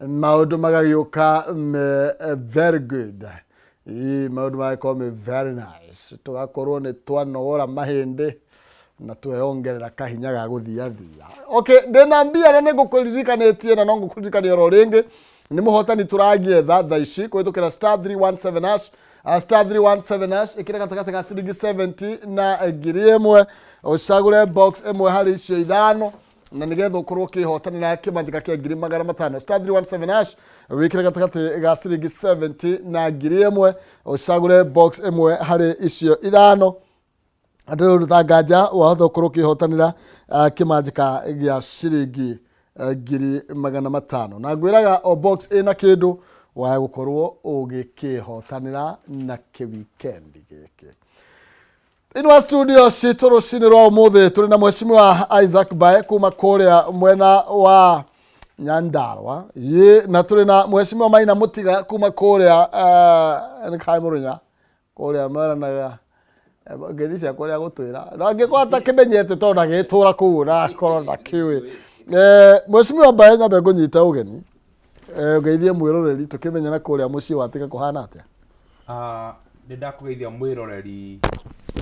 Maũndũ magagĩũka me very good. Ii, maũndũ magagĩkorwo me very nice. Tũgakorwo nĩ twanogora mahĩndĩ na tweyongerera kahinya ga gũthiathia. Okay, ndĩna mbia na nĩ ngũkũririkanĩtie na no ngũkũririkania oro rĩngĩ nĩ mũhotani tũragĩetha thaa ici kũhĩtũkĩra star 317 hash star 317 hash ĩkĩra gatagatĩ ga ciringi 70 na 1000 ũcagũre box ĩmwe harĩ icio ithano na nĩgetha ũkorwo ũkĩhotanĩra kĩmanjĩka kĩa 500,000. Star 317 hash, wĩkĩre gatagatĩ ga ciringi 70 na 1000, ũcagũre box ĩmwe harĩ icio ithano. Andũ rĩu nganja wahota gũkorwo ũkĩhotanĩra kĩmanjĩka gĩa ciringi 500,000. Na ngwĩraga o box ĩna kĩndũ waya gũkorwo ũgĩkĩhotanĩra na kĩwikendi gĩkĩ. Thĩinĩ wa studio citũ rũcinĩ rwa ũmũthĩ tũrĩ na Mheshimiwa Isaac Bae kuma kũrĩa mwena wa Nyandarua yĩ, na tũrĩ na Mheshimiwa Maina Mũtiga kuma kũrĩa nĩ kaĩ Mũrũnya kũrĩa meranaga ngeithi ciakwa ũrĩa gũtwĩra na angĩkorwo atakĩmenyete tondũ ndagĩtũra kũu na akorwo ndakĩũĩ. Mheshimiwa Bae, nyambe ngũnyite ũgeni, ngeithie mwĩroreri tũkĩmenyana kũrĩa mũciĩ watiga kũhana atĩa? Nĩ ndakũgeithia mwĩroreri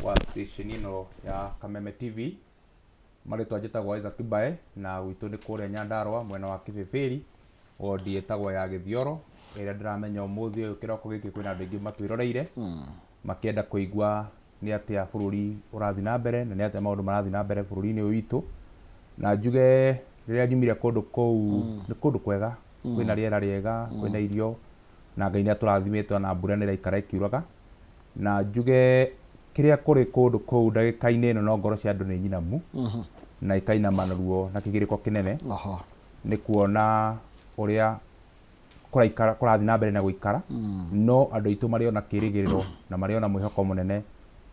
wa station ĩno ya Kameme TV. Marĩtwa njĩtagwo Isaac Mbae na gwitũ nĩ kũrĩa Nyandarũa mwena wa Kĩbĩbĩri, wondi ĩtagwo ya Gĩthioro, ĩrĩa ndĩramenya ũmũthĩ ũyũ kĩroko gĩkĩ kwĩna andũ aingĩ matwĩroreire makĩenda kũigua nĩ atĩa bũrũri ũrathiĩ na mbere na nĩ atĩa maũndũ marathiĩ na mbere bũrũri-inĩ ũyũ witũ. Na njuge rĩrĩa nyumire kũndũ kũu nĩ kũndũ kwega, kwĩna rĩera rĩega, kwĩna irio na Ngai nĩ atũrathimĩte ona mbura nĩ ĩraikara ĩkiuraga. Na njuge kĩrĩa kũrĩ kũndũ kũu ndagĩka-inĩ ĩno no ngoro cia andũ nĩ nyinamu na ikainama na ruo na kĩgirĩko kĩnene nĩ kuona ũrĩa kũraikara kũrathiĩ na mbere na gũikara, no andũ aitũ marĩ ona kĩrĩgĩrĩro na marĩ ona mwĩhoko mũnene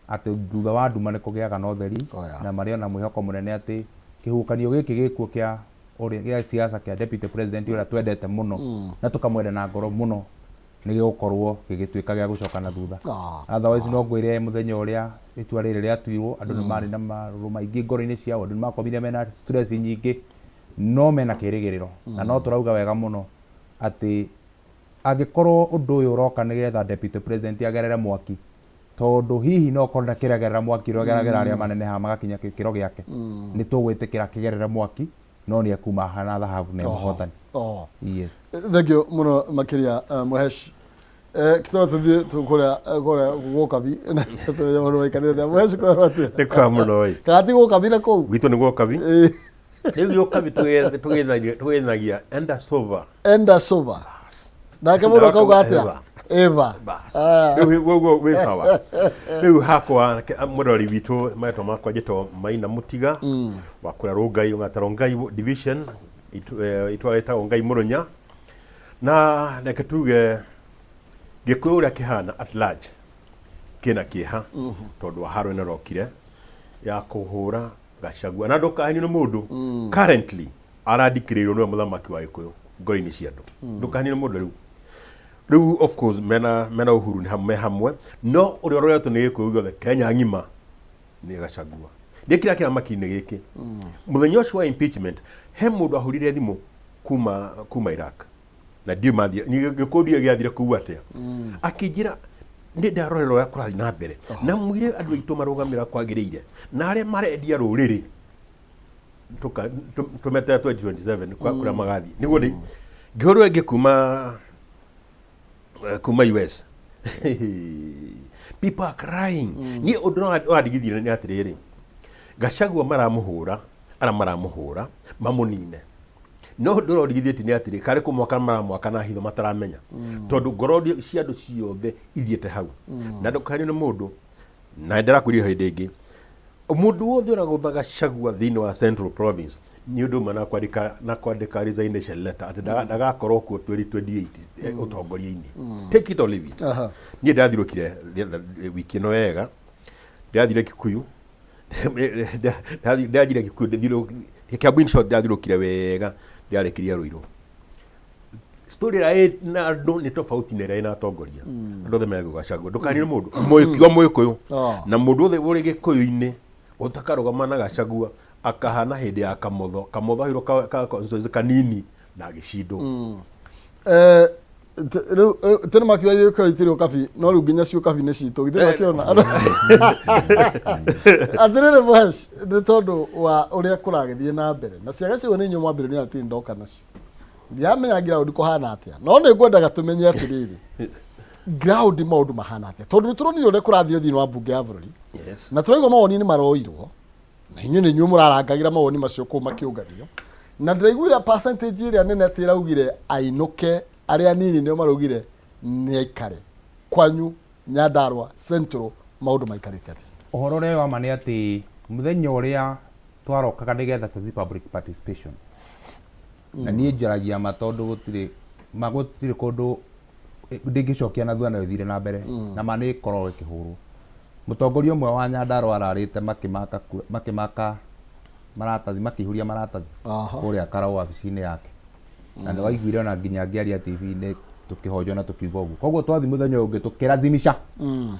atĩ thutha wa nduma nĩ kũgĩaga na ũtheri. Na marĩ ona mwĩhoko mũnene atĩ kĩhuhũkanio gĩkĩ gĩkuo kĩa ũrĩa gĩa siasa kĩa deputy president ũrĩa twendete mũno na tũkamwenda na ngoro mũno nĩ gĩgũkorwo gĩgĩtuĩka gĩa gũcoka na thutha. Otherwise no ngwĩre mũthenya ũrĩa itua rĩrĩ rĩatuirwo andũ nĩ marĩ na marũrũ maingĩ ngoro-inĩ ciao, andũ nĩ makomire mena stress nyingĩ, no mena kĩrĩgĩrĩro na no tũrauga wega mũno atĩ angĩkorwo ũndũ ũyũ ũroka nĩgetha deputy president agerere mwaki, tondũ hihi no korwo ndakĩragerera mwaki ũrĩa ũgeragĩra arĩa manenehaga magakinya gĩkĩro gĩake, nĩ tũgwĩtĩkĩra kĩgerere mwaki, no nĩ ekuma haha na thahabu na mũhotani. Yes. Thank you mũno makĩria, Mũhesh. Kitoro tũthiĩ kũrĩa gũkabi mũndũ maikarĩte. Mũhesh, kwĩrwo atĩa? Nĩ kwa mũno ĩ. Kana ti gũkabi na kũu? Gwitũ nĩ gũkabi. Rĩu gũkabi tũgeithagia enda sova. Enda sova. Nake mũndũ akauga atĩa? Eva. Rĩu ũguo wĩ sawa. Rĩu hakwa mũrori witũ, marĩtwa makwa njĩtagwo Maina Mũtiga wa kũrĩa Rũngai, ũngata Rongai division, itũra rĩtagwo Ngai Mũrũnya. Na reke tuge Gĩkũyũ ũrĩa kĩhana at large kĩna kĩeha tondũ wa haro ĩno ĩrokire ya kũhũra Gachagua. Na ndũkahenio nĩ mũndũ, currently arandikĩrĩirwo nĩwe mũthamaki wa Gĩkũyũ ngoro-inĩ cia andũ. Ndũkahenio nĩ mũndũ rĩu. Rĩu of course mena Uhuru nĩ hamwe, me hamwe, no ũrĩa ũroretwo nĩ Gĩkũyũ gĩothe Kenya ng'ima nĩ Gachagua. Nĩ kĩrĩa kĩramaki-inĩ gĩkĩ. Mũthenya ũcio wa impeachment he mũndũ ahũrire thimũ kuma Iraq. Na ndiũ mathire, Gĩkũyũ ndiũĩ gĩathire kũu atĩa. Akĩnjĩra nĩ ndarorera ũrĩa kũrathiĩ na mbere na mwĩre andũ aitũ marũgamĩra kwagĩrĩire na arĩa marendia rũrĩrĩ tũmetere 2027 kwa kũrĩa magathiĩ nĩguo nĩ ngĩhũrwo ĩngĩ kuma US. People are crying. Niĩ ũndũ ũrĩa ũrandigithia nĩ atĩrĩrĩ, Gachagua maramũhũra, arĩa maramũhũra mamũnine, no ũndũ ũrĩa ũndigithĩtie nĩ atĩrĩ, karĩ kũmwaka maramwaka na hitho mataramenya, tondũ ngoro cia andũ ciothe ithiĩte hau. Na ndũkahenio nĩ mũndũ, na ndĩrakwĩrire hĩndĩ ĩngĩ, mũndũ wothe ũragũtha Gachagua thĩinĩ wa Central Province nĩ ũndũ ũmwe na kwandĩka resignation letter atĩ ndagakorwo kuo 2028 ũtongoria-inĩ. Take it or leave it. Niĩ ndathirũkire wiki ĩno wega, ndĩrathire Kikuyu, ndĩrathire Kikuyu, Kiambu, in short, ndathirũkire wega, ndĩrarĩkirie Ruiru. Story ĩrĩa ĩ na andũ nĩ tofauti na ĩrĩa ĩ na atongoria. Andũ othe megũ Gachagua. Ndũkanio nĩ mũndũ kiugo Mũgĩkũyũ na mũndũ wothe ũrĩ Gĩkũyũ-inĩ ũtakarũgama na Gachagua akahana hĩndĩ ya Kamotho. Kamotho aheirwo ka constituency kanini na agĩcindwo. Eh, rĩu rĩu- tene makiuga gĩkũyũ itirĩ ũkabi no rĩu nginya ciũkabi nĩ citũ githĩ ndwakĩona atĩrĩrĩ mũhesh nĩ tondũ wa ũrĩa kũragĩthiĩ na mbere na ciaga ciugo nĩ inyuĩ mwambĩrĩria na tirĩ ndoka nacio ndiramenya ground kũhana atĩa no nĩ ngwendaga tũmenye atĩrĩrĩ ground maũndũ mahana atĩa tondũ nĩ tũronire ũrĩa kũrathire thĩinĩ wa mbunge ya bũrũri Yes. na tũraigua mawoni nĩ maroirwo na inyuĩ nĩ inyuĩ mũrarangagĩra mawoni macio kũu makĩũnganio na ndĩraiguire percentage ĩrĩa nene atĩ ĩraugire ainũke arĩa anini nĩo maraugire nĩ aikare kwanyu Nyandarua Central maũndũ maikarĩte atĩa? Ũhoro ũrĩa wa ma nĩ atĩ mũthenya ũrĩa twarokaga nĩgetha tũthiĩ public participation na niĩ njaragia ma tondũ gũtirĩ ma gũtirĩ kũndũ ndingĩcokia na thutha no ĩthire na mbere na ma nĩ ĩkoragwo ĩkĩhũrwo. Mũtongoria ũmwe wa Nyandarua ararĩte makĩmaka kura, makĩmaka maratathi, makĩihũria maratathi Aha. kũrĩa Karau wabici-inĩ yake. Na nĩ waiguire ona nginya ngĩaria TV-inĩ tũkĩhonjwo na tũkiuga ũguo. Koguo twathiĩ mũthenya ũyũ ũngĩ tũkĩrazimisha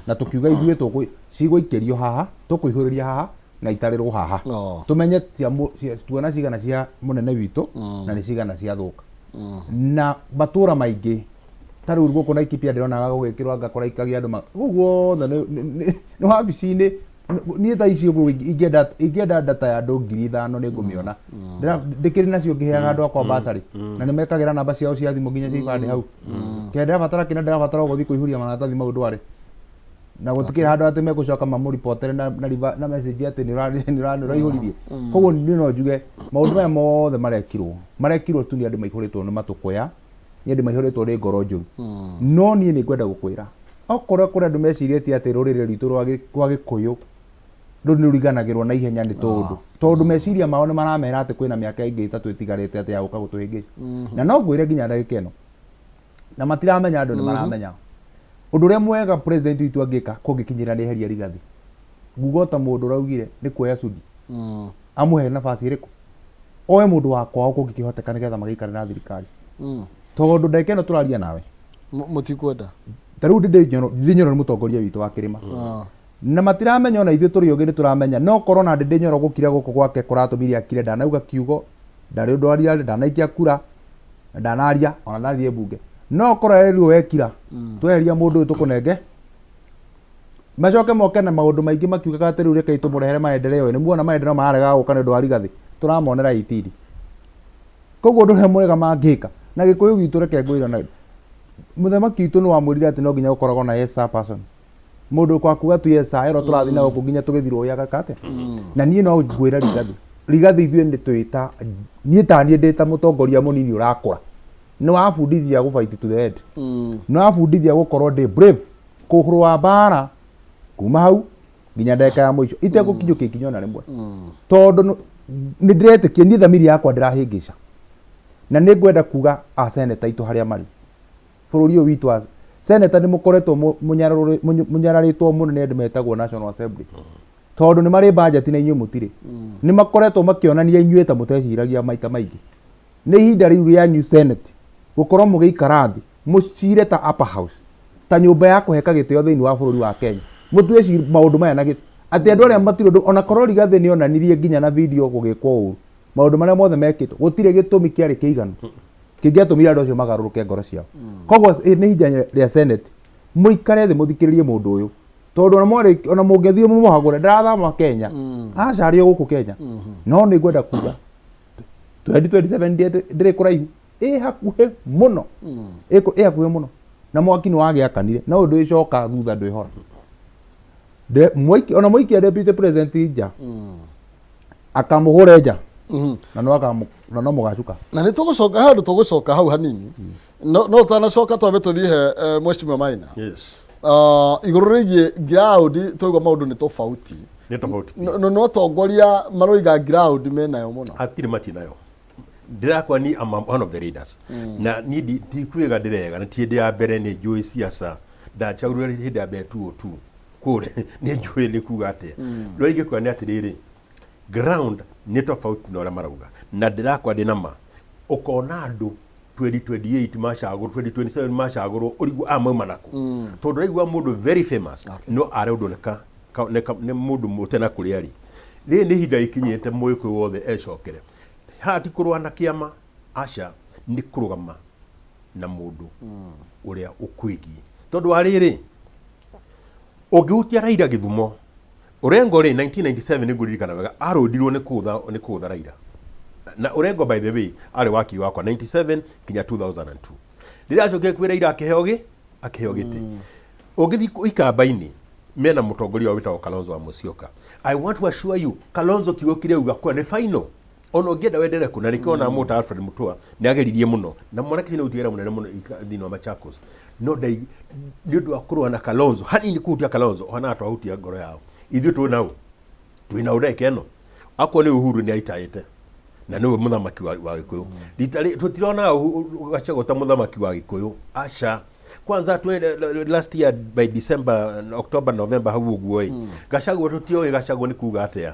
na tũkiuga ithuĩ tũkũ cigũikĩrio haha, tũkũihũrĩria haha na itarĩrwo haha. Oh. Tũmenye cia mũ- cia- tuona cigana cia mũnene witũ na nĩ cigana ciathũka. Na matũra maingĩ ta rĩu gũkũ Laikipia ndĩronaga gũgĩkĩrwo ngakora ikagia andũ kũu guothe nĩ wabici-inĩ. Niĩ thaa ici ũguo ingĩenda ingĩenda data ya andũ 5,000 nĩ ngũmĩona. Ndĩkĩrĩ nacio ngĩheaga andũ akwa basarĩ na nĩ mekagĩra namba ciao cia thimũ nginya cia ibandĩ hau. Kĩrĩa ndĩrabatara kĩrĩa ndĩrabatara o gũthiĩ kũihũria maratathi mau ndware na gũtikĩrĩ handũ atĩ megũcoka mamũripotere na message atĩ nĩ ũraihũririe. Koguo niĩ no njuge maũndũ maya mothe marekirwo tu nĩ andũ maihũrĩtwo nĩ matũkũya, nĩ andũ maihũrĩtwo nĩ ngoro njũru. No niĩ nĩ ngwenda gũkwĩra okorwo kũrĩ andũ mecirĩtie atĩ rũrĩrĩ rwitũ rwa Gĩkũyũ rũu nĩ rũriganagĩrwo na ihenya nĩ tondũ meciria mao nĩ maramera atĩ kwĩna mĩaka ĩngĩ 3 ĩtigarĩte atĩ ya gũka gũtũhĩngĩca. Na no ngwĩre nginya ndagĩka ĩno na matiramenya, andũ nĩ maramenya ũndũ ũrĩa mwega president witũ angĩka kũngĩkinyĩra nĩ eheria Rigathi. Nguga ota mũndũ ũraugire nĩ kuoya Sudi amũhe nafasi ĩrĩkũ, oe mũndũ wa kwao kũngĩkĩhoteka nĩgetha magĩikare na thirikari. Tondũ ndagĩka ĩno tũraria nawe Mũtikwenda ta rĩu Ndindi Nyoro nĩ mũtongoria witũ wa kĩrĩma. Na matiramenya ona ithuĩ tũrĩ ũgĩ nĩ tũramenya no korwo na Ndindi Nyoro gũkira gũkũ gwake kũratũmire akire, ndanauga kiugo, ndarĩ ũndũ aria, ndanaikia kura na ndanaria ona ndathiĩ mbunge, no korwo erirwo wekira tweheria mũndũ ũyũ tũkũnenge macoke moke na maũndũ maingĩ makiugaga atĩ rĩu rekei tũmũrehere maendeleo. Nĩ muona maendeleo mararega gũka nĩ ũndũ wa Rigathi, tũramonera itiri. Koguo ũndũ ũrĩa mwega mangĩka na Gĩkũyũ gitũ, reke ngwĩre na mũthamaki witũ nĩ wamwĩrire atĩ no nginya gũkoragwo na yes sir person, mũndũ kwa kuga tu yes sir ĩro tũrathiĩ na gũkũ nginya tũgĩthirwo ũrĩa ageka atĩa. Na niĩ no ngwĩre Rigathi, Rigathi ithuĩ nĩ twĩta niĩ ta niĩ ndĩ ta mũtongoria mũnini ũrakũra, nĩ wabundithia gũ fight to the end, nĩ wabundithia gũkorwo ndĩ brave kũrũa mbara kuma hau nginya ndagĩka ya mũico itegũkinyũkia ikinya ona rĩmwe, tondũ nĩ ndĩretĩkia niĩ thamiri yakwa ndĩrahĩngĩca. Na nĩ ngwenda kuga a seneta aitũ harĩa marĩ bũrũri ũyũ witũ, a seneta nĩ mũkoretwo mũnyararĩtwo mũno nĩ andũ metagwo National Assembly, tondũ nĩ marĩ budget na inyuĩ mũtirĩ. Nĩ makoretwo makĩonania inyuĩ ta mũteciragia maita maingĩ. Nĩ ihinda rĩu rĩanyu Senate gũkorwo mũgĩikara thĩ mũcire ta upper house, ta nyũmba ya kũheka gĩtĩo thĩinĩ wa bũrũri wa Kenya, mũtue maũndũ maya na gĩtĩ atĩ andũ arĩa matirĩ ũndũ ona korwo Rigathĩ nĩ onanirie nginya na video gũgĩkwo ũru maũndũ marĩa mothe mekĩtwo, gũtirĩ gĩtũmi kĩarĩ kĩiganu kĩngĩatũmire andũ acio magarũrũke ngoro ciao. Koguo nĩ ihinda rĩa Senate mũikare thĩ mũthikĩrĩrie mũndũ ũyũ, tondũ ona mwarĩ ona mũngĩthiĩ mũmũhagũre ndarathama Kenya, aca arĩ o gũkũ Kenya. No nĩ ngwenda kuga 2027 ndĩrĩ kũraihu, ĩ hakuhĩ mũno, ĩ hakuhĩ mũno, na mwaki nĩ wagĩakanire no ũndũ ĩcoka thutha ndwĩhora. Ona mũikia deputy president nja akamũhũre nja na no na no mũgacuka. Na nĩ tũgũcoka handũ, tũgũcoka hau hanini, no tanacoka twambe tũthiĩ he Mheshimiwa Maina. Yes. Igũrũ rĩgiĩ ground tũraigua maũndũ nĩ tofauti. Nĩ tofauti. No tongoria maroiga ground menayo mũno. Hatirĩ matinayo ndirakwa ni am one of the leaders na niĩ ndikwĩga ndĩrega na ti hĩndĩ ya mbere nĩ njũĩ siasa, ndacagũrirwo hĩndĩ ya mbere 202 kũrĩa nĩ njũĩ nĩ kuga atĩa. No ingĩkwĩra nĩ atĩrĩrĩ, ground nĩ tofauti na ũrĩa marauga na ndĩrakwa ndĩ na ma ũkona andũ 2028 macagũrwo, 2027 macagũrwo, ũrigwo aya mauma nakũ, tondũ ũraigua mũndũ very famous no areũndwo nĩ mũndũ mũtena kũrĩa arĩ. Rĩrĩ nĩ ihinda rĩkinyĩte mũgĩkũyũ wothe ecokere. Haha ti kũrũa na kĩama, aca, nĩ kũrũgama. Na mũndũ ũrĩa ũkwĩgiĩ, tondũ wa rĩrĩ, ũngĩhutia Raila Gĩthumo, Orengo rĩ, 1997 nĩngũririkana wega, arũndirwo nĩ kũũtha Raila. Na Orengo, by the way, arĩ wakiri wakwa 97 nginya 2002, rĩrĩa acokire kwĩ Raila akĩheo gĩtĩ. Ũngĩthiĩ Ikamba-inĩ, mena mũtongoria wao wĩtagwo Kalonzo wa Musyoka. I want to assure you, Kalonzo kiugo kĩrĩa auga kwa nĩ final, ona ũngĩenda wendere kũ. Na nĩkĩo ona mũta Alfred Mutua nĩ ageririe mũno na mwanake nĩ wĩra mũnene mũno thĩinĩ wa Machakos, no ndai nĩ ũndũ wa kũrũa na Kalonzo hanini, kũhutia Kalonzo ohana twahutia ngoro yao. Ithuĩ twĩ nao, twĩ nao ndagĩka ĩno. Akorwo nĩ Uhuru nĩ aritaĩte na nĩwe mũthamaki wa Gĩkũyũ, rita tũtirona Gachagua ta mũthamaki wa Gĩkũyũ, aca. Kwanza twe last year by December, October, November hau ũguo ĩ, Gachagua tũtioĩ Gachagua nĩ kuga atĩa.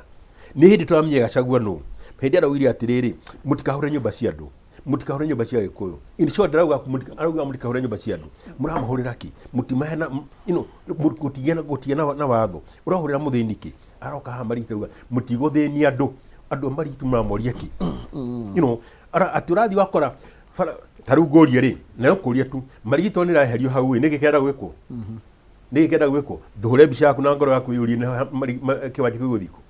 Nĩ hĩndĩ tũramenye Gachagua nũ, hĩndĩ araugire atĩrĩrĩ, "Mũtikahũre nyũmba cia andũ, mũtikahũre nyũmba cia Gĩkũyũ." In short, arauga arauga mũtikahũre nyũmba cia andũ. Mũramahũrĩra kĩ? Mũtimahe na gũtigĩa na watho ũrahũrĩra mũthĩni kĩ? Aroka haha marigiti, auga mũtigũthĩnia andũ. Andũ a marigiti mũramoria kĩ? Atĩ ũrathiĩ wakora bara ta rĩu. Ngũrie rĩ, nayo kũria tu, marigito nĩ ĩraeherio hau ĩ, nĩkĩ kĩrenda gwĩkwo? Nĩkĩ kĩrenda gwĩkwo? Ndũhũre mbica yaku na ngoro yaku, yũrie nĩ kĩwanja kĩu gĩgũthiĩ kũ?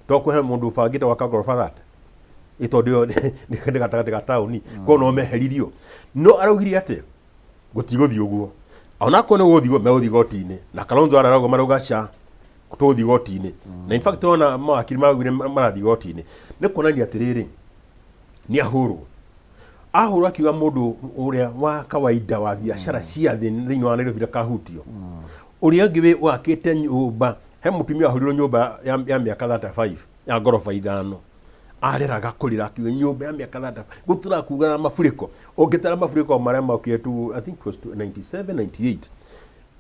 To kũhe mũndũ ũbangĩte gwaka ngoroba thate ĩ, tondũ ĩyo nĩ gatagatĩ ga taũni, koguo no meheririo. No araugire atĩ gũtigũthiĩ ũguo, onakorwo nĩ gũgũthiĩ ũguo, megũthiĩ igoti-inĩ. Na Kalonzo ararauga, marauga ca tũgũthiĩ igoti-inĩ, na in fact ona mawakiri maraugire marathiĩ igoti-inĩ. Nĩ kuonania atĩrĩrĩ, nĩ ahũrwo, ahũrwo akiuga mũndũ ũrĩa wa kawaida wa biacara cia thĩ thĩinĩ wa Nairobi ndakahutio. Ũrĩa ũngĩ wakĩte nyũmba, he mũtumia wahũrirwo nyũmba ya mĩaka 35 ya ngoroba 5, areraga kũrĩra akiuga nyũmba ya mĩaka 35 gũtũra kuga na mafuriko. Ũngĩtara mafuriko marĩa mokire tu, I think it was 97, 98,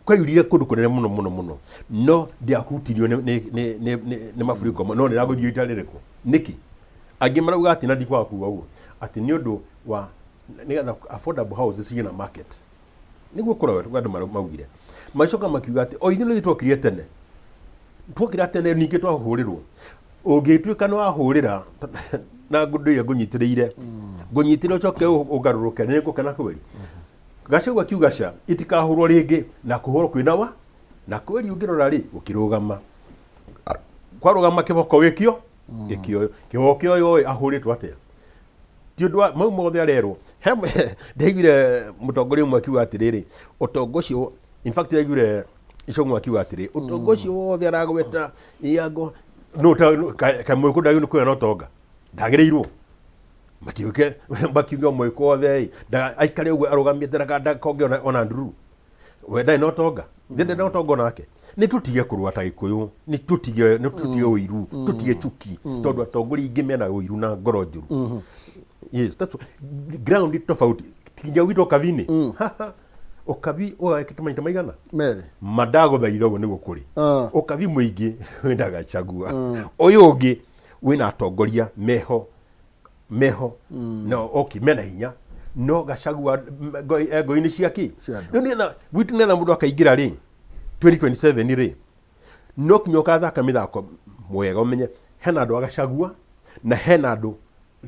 kwaiyũrire kũndũ kũnene mũno mũno mũno, no ndiahutirio nĩ mafuriko, no nĩ ragũthiĩ rita rĩrĩkũ? Nĩkĩ angĩ marauga atĩ, na ndikwaga kuga ũguo, atĩ nĩ ũndũ wa nĩgetha affordable houses cigĩe na market, nĩguo kũrora andũ maugire. Magĩcoka makiuga atĩ o ithuĩ nĩ twokire tene, twokĩra tene, ningĩ twahũrĩrwo. Ũngĩtuĩka nĩ wahũrĩra na ngũndũ ngũnyitĩrĩire, ngũnyitĩrĩre, ũcoke ũngarũrũke, nĩ ngũkena kweri. Gachagua akiuga ca itikahũrwo rĩngĩ, na kũhũrwo kwĩna wa na kweri. Ũngĩrora rĩ, gũkĩrũgama, kwarũgama kĩboko gĩkio gĩkĩoyo, kĩboko kĩoyo ĩ, ahũrĩtwo atĩa? Ti ũndũ wa mau mothe arerwo. He ndaiguire mũtongoria ũmwe akiuga atĩrĩrĩ, ũtonga ũcio, in fact ndaiguire Icũng'wa akiuga atĩrĩ, ũtonga ũcio wothe aragweta yango nũ kamũĩkũ ndagĩrĩirwo nĩ kũgĩa na ũtonga, ndagĩrĩirwo matiũke makiuga mũĩkũ othe ĩ, aikare ũguo arũgamĩte ndakonge ona nduru, we ndarĩ na ũtonga, ndĩ na ũtonga onake. Nĩ tũtige kũrũa ta Gĩkũyũ, nĩ tũtige ũiru, tũtige chuki, tondũ atongoria aingĩ mena ũiru na ngoro njũru. Yes, that's ground tofauti nginya gwitũ Ũkabi-inĩ. Ũkabi ũgekĩte maita maigana? Merĩ. Mandagũthaitha, ũguo nĩguo kũrĩ. Ũkabi mũingĩ wĩna Gachagua, ũyũ ũngĩ wĩna atongoria meho meho no okay, mena hinya, no Gachagua ngoi-inĩ cia kĩ? Cia andũ. Rĩu nĩgetha gwitũ, nĩgetha mũndũ akaingĩra rĩ 2027 rĩ, no kinya ũkathaka mĩthako mwega, ũmenye hena andũ a Gachagua na hena andũ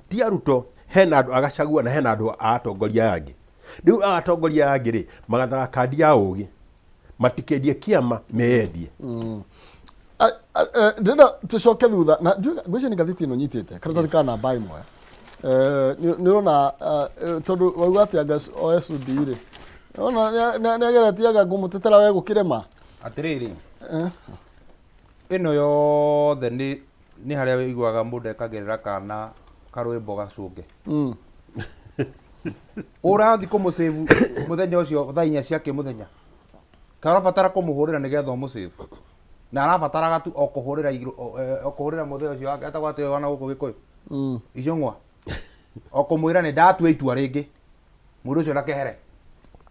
ti a Ruto, hena andũ a Gachagua na hena andũ a atongoria aya angĩ. Rĩu aya atongoria aya angĩ rĩ, magathaka kandi ya ũgĩ, matikendie kĩama, meyendie. Ndĩrenda tũcoke thutha na ngwĩciria nĩ ngathĩti ĩno nyitĩte karatathi ka namba 1. Nĩ ũrona, tondũ wauga atĩ anga oe cudi rĩ, ona nĩ ageretie anga ngũmũtetera we gũkĩrema. Atĩrĩrĩ, ĩno yothe nĩ harĩa wĩiguaga mũndũ ekagĩrĩra kana karwĩmbo gacũnge. Ũrathiĩ kũmũcĩvu mũthenya ũcio thaa 4 cia kĩmũthenya, karabatara kũmũhũrĩra nĩgetha ũmũcĩvu, na arabataraga tu o kũhũrĩra o kũhũrĩra mũthee ũcio wake etagwo atĩa wana gũkũ Gĩkũyũ? Icũng'wa. O kũmwĩra nĩ ndatua itua rĩngĩ, mũndũ ũcio ndakehere,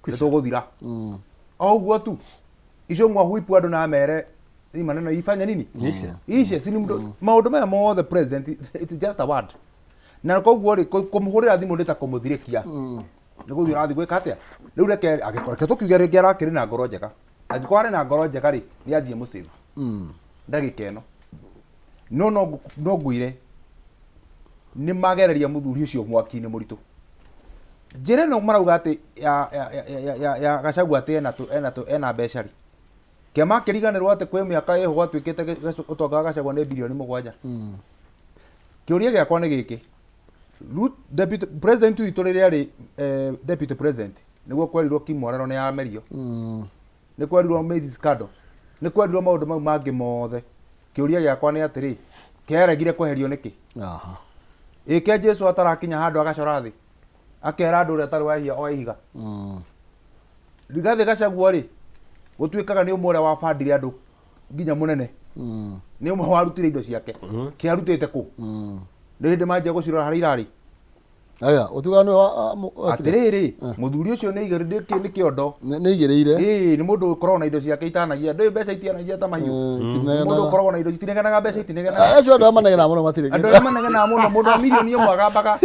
nĩ tũgũthira o ũguo tu. Icũng'wa huipu andũ na mere hii maneno ifanye nini? Ishe. Ishe si ni mdo maũndũ maya mothe, president, it's just a word. Na koguo rĩ, kũmũhũrĩra thimũ nĩ ta kũmũthirĩkia, nĩ gũthiĩ ũrathiĩ gwĩka atĩa rĩu? Reke angĩkorwo, reke tũkiuge rĩngĩ arakĩrĩ na ngoro njega. Angĩkorwo arĩ na ngoro njega rĩ, nĩ athiĩ mũcĩvu ndagĩka ĩno. No ngwĩre nĩ magereria mũthuri ũcio mwaki-inĩ mũritũ. Njĩra ĩno marauga atĩ ya, ya, ya, ya, ya, ya Gachagua atĩ ena, tũ- ena, tũ- ena mbeca rĩ, kĩama kĩriganĩrwo atĩ kwĩ mĩaka ĩho gwatuĩkĩte ũtonga wa Gachagua nĩ birioni 7. Kĩũria gĩakwa nĩ gĩkĩ, deputy president witũ rĩrĩa arĩ deputy president nĩguo kwerirwo Kimwarero nĩ yamerio, nĩ kwerirwo Maize scandal, nĩ kwerirwo maũndũ mau mangĩ mothe. Kĩũria gĩakwa nĩ atĩrĩ, kĩaregire kweherio nĩkĩ? Ĩ ke Jesu atarakinya handũ agacora thĩ akera andũ ũrĩa ũtarĩ wehia oe ihiga. Rigathĩ Gachagua rĩ, gũtuĩkaga nĩ ũmwe ũrĩa wabandire andũ nginya mũnene, nĩ ũmwe warutire indo ciake. Kĩarutĩte kũ? Nĩ hĩndĩ manjia gũcirora harĩa irarĩ. Aya, ũtuga nĩ Atĩrĩrĩ, mũthuri ũcio nĩ igĩrĩ nĩ kĩondo. Nĩ igĩrĩire. Ĩĩ, nĩ mũndũ ũkoragwo na indo ciake itanagia ndũĩ mbeca itianagia ta mahiũ. Nĩ mũndũ ũkoragwo na indo itinegenaga, mbeca itinegenaga. Acio andũ arĩa manegenaga mũno matirĩ. Andũ arĩa manegenaga mũno, mũndũ wa mirioni 1 agambaga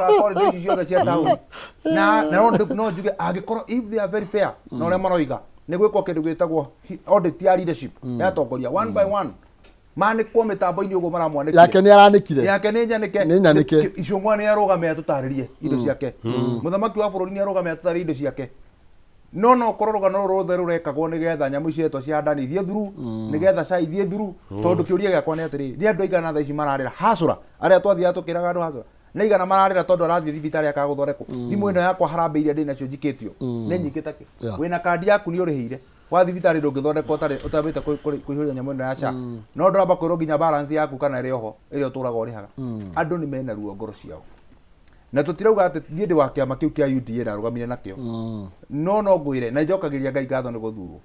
akorwo indo ici ciothe cia taũni. Na no njuge angĩkorwo if they are very fair na ũrĩa maroiga, nĩ gwĩkwo kĩndũ gĩtagwo audit ya leadership ya atongoria one by one, manĩkwo mĩtambo-inĩ ũguo maramwanĩkire. Yake nĩ aranĩkire. Yake nĩ nyanĩke. Nĩ nyanĩke. Icũng'wa nĩ arũgame atũtarĩrie indo ciake, mũthamaki wa bũrũri nĩ arũgame atũtarĩrie indo ciake. No korwo rũgano rũrũ ruothe rũrekagwo nĩgetha nyamũ ici cietwo cia ndani ithiĩ thuru, nĩgetha cai ithiĩ thuru. Tondũ kĩũria gĩakwa nĩ atĩrĩrĩ, nĩ andũ aigana thaa ici mararĩra hacũra arĩa twathiaga tũkĩraga andũ hacũra nĩ aigana mararĩra tondũ arathiĩ thibitarĩ akaga gũthondekwo? Thimũ ĩno yakwa harambĩ iria ndĩ nacio njikĩtio nĩ nyingĩ takĩ. Wĩna kandi yaku nĩ ũrĩhĩire wa thibitarĩ, ndũngĩthondekwo ũtarĩ ũtambĩte kũihũria nyamũ ĩno ya SHA. No ndũramba kwĩrwo nginya balance yaku kana ĩrĩ oho ĩrĩa ũtũraga ũrĩhaga. Andũ nĩ mena ruo ngoro ciao, na tũtirauga atĩ niĩ ndĩ wa kĩama kĩu kĩa UDA ndarũgamire nakĩo, no ngwĩre na njokagĩria Ngai ngatho nĩ gũthurwo,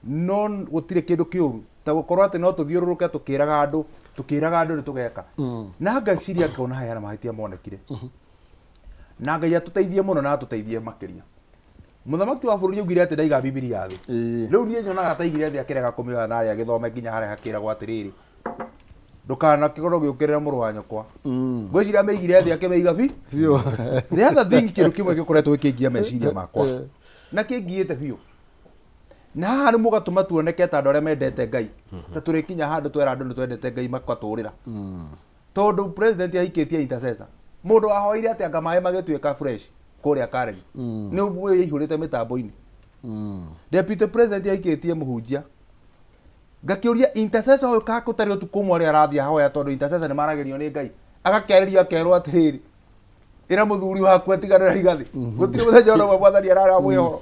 no gũtirĩ kĩndũ kĩũru ta gũkorwo atĩ no tũthiũrũrũke tũkĩraga andũ nĩ tũgeka, na ngeciria ngona haya mahĩtia monekire, na Ngai atũteithie mũno na atũteithie makĩria. Mũthamaki wa bũrũri augire atĩ ndaiga Bibilia thĩ. Rĩu niĩ nyonaga taigire thĩ akĩrega kũmĩoya narĩ agĩthome nginya harĩa hakĩragwo atĩrĩrĩ, ndũkanakĩkorwo ũgĩũkĩrĩra mũrũ wa nyũkwa. Ngwĩciria amĩigire thĩ akĩmĩiga bi Biũ. The other thing, kĩndũ kĩmwe gĩkoretwo gĩkĩngia meciria makwa na kĩngiĩte biũ, na haha nĩ mũgatũma tuoneke ta andũ arĩa mendete Ngai, ta tũrĩkinya handũ twera andũ nĩ twendete Ngai makatũrĩra, tondũ president ahikĩtie intercessor, mũndũ wahoire atĩ anga maĩ magĩtuĩka fresh kũrĩa Karen, nĩ ũguo ĩihũrĩte mĩtambo-inĩ. Deputy president ahikĩtie mũhunjia. Ngakĩũria intercessor ũyũ ka gũtarĩ ũtukũ ũmwe ũrĩa arathiĩ ahoya, tondũ intercessor nĩ maragĩrio nĩ Ngai, agakĩarĩrio akerwo atĩrĩrĩ, ĩra mũthuri waku atigane na Rigathĩ, gũtirĩ mũthenya ona ũmwe mwathani arara mwĩhoro.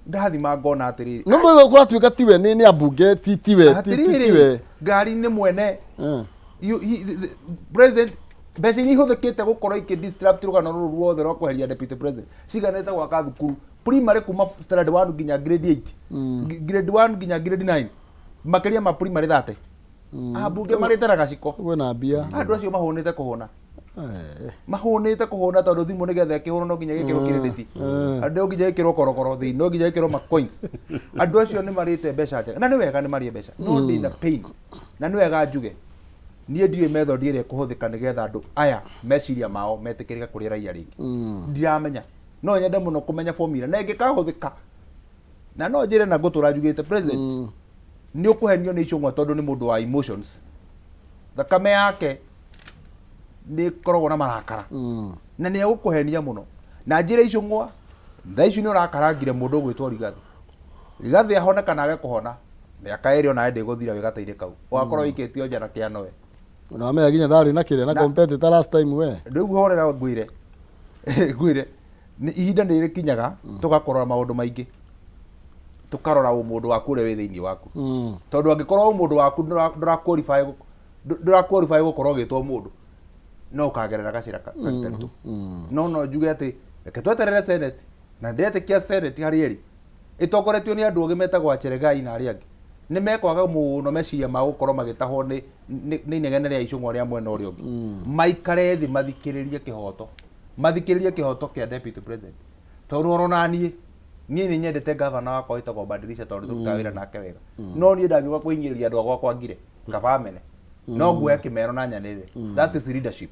Ndathima ngona atĩrĩrĩ, No ndå kũratuĩka tiwe nĩ ambunge ti tiwe ti ti atĩrĩrĩ, tiwe. Ngari nĩ mwene. The president mbeca iria ihũthĩkĩte gũkorwo ikĩ disrupt rũgano rũrũ ruothe rwa kweheria deputy president ciganĩte gwaka thukuru primary kuma standard 1 nginya grade 8, grade 1 nginya grade 9, makĩria ma primary 30. Ambunge marĩte na gaciko. Kwĩna mbia. Andũ acio mahũnĩte kũhũna, mahũnĩte kũhũna, tondũ thimũ nĩgetha ĩkĩhũrwo no nginya gĩkĩrwo credit, andũ no nginya ĩkĩrwo korokoro thĩinĩ, no nginya ĩkĩrwo ma coins. Andũ acio nĩ marĩte mbeca njega, na nĩ wega nĩ marĩe mbeca, no ndĩna pain, na nĩ wega njuge niĩ ndiũĩ method ĩrĩa ĩkũhũthĩka nĩgetha andũ aya meciria mao metĩkĩrĩke kũrĩ raia rĩngĩ. Ndiramenya, no nyende mũno kũmenya formula na ĩngĩkahũthĩka, na no njĩre na ngũtũra njugĩte president nĩ ũkũhenio nĩ icũng'wa, tondũ nĩ mũndũ wa emotions, thakame yake nĩ ĩkoragwo na marakara na nĩ egũkũhenia mũno. Na njĩre icũng'wa, thaa ici nĩ ũrakarangire mũndũ ũgwĩtwo Rigathĩ. Rigathĩ ahone kana age kũhona, mĩaka 2 onawe ndĩgũthira wĩ gatainĩ kau, ũgakorwo wĩikĩtio nja na kĩanoe. Na wamenya nginya ndarĩ na kĩrĩa na competitor last time we. Rĩu horera, ngwĩre nĩ ihinda nĩ rĩkinyaga tũgakorora maũndũ maingĩ, tũkarora ũmũndũ waku ũrĩa wĩ thĩinĩ waku, tondũ angĩkorwo ũmũndũ waku ndũra qualify gũkorwo ũgĩtwo mũndũ, no ũkagerera gacĩra karitũ. No njuge atĩ reke tweterere Senate, na ndĩretĩkia Senate harĩ ĩrĩ ĩtongoretio nĩ andũ ogĩ metagwo Acheregai na arĩa angĩ, nĩ mekwaga mũno meciria ma gũkorwo magĩtahwo nĩ inegene rĩa icũng'wa rĩa mwena ũrĩa ũngĩ. Maikare thĩ mathikĩrĩrie kĩhoto, mathikĩrĩrie kĩhoto kĩa deputy president, tondũ oro na niĩ nĩ nyendete gavana wakwa wĩtagwo Badilisha, tondũ tũrutaga wĩra nake wega, no niĩ ndangĩũka kũhinyĩrĩria andũ a gwakwa ngire kaba mene, no nguoya kĩmero na nyanĩrĩre. That is leadership.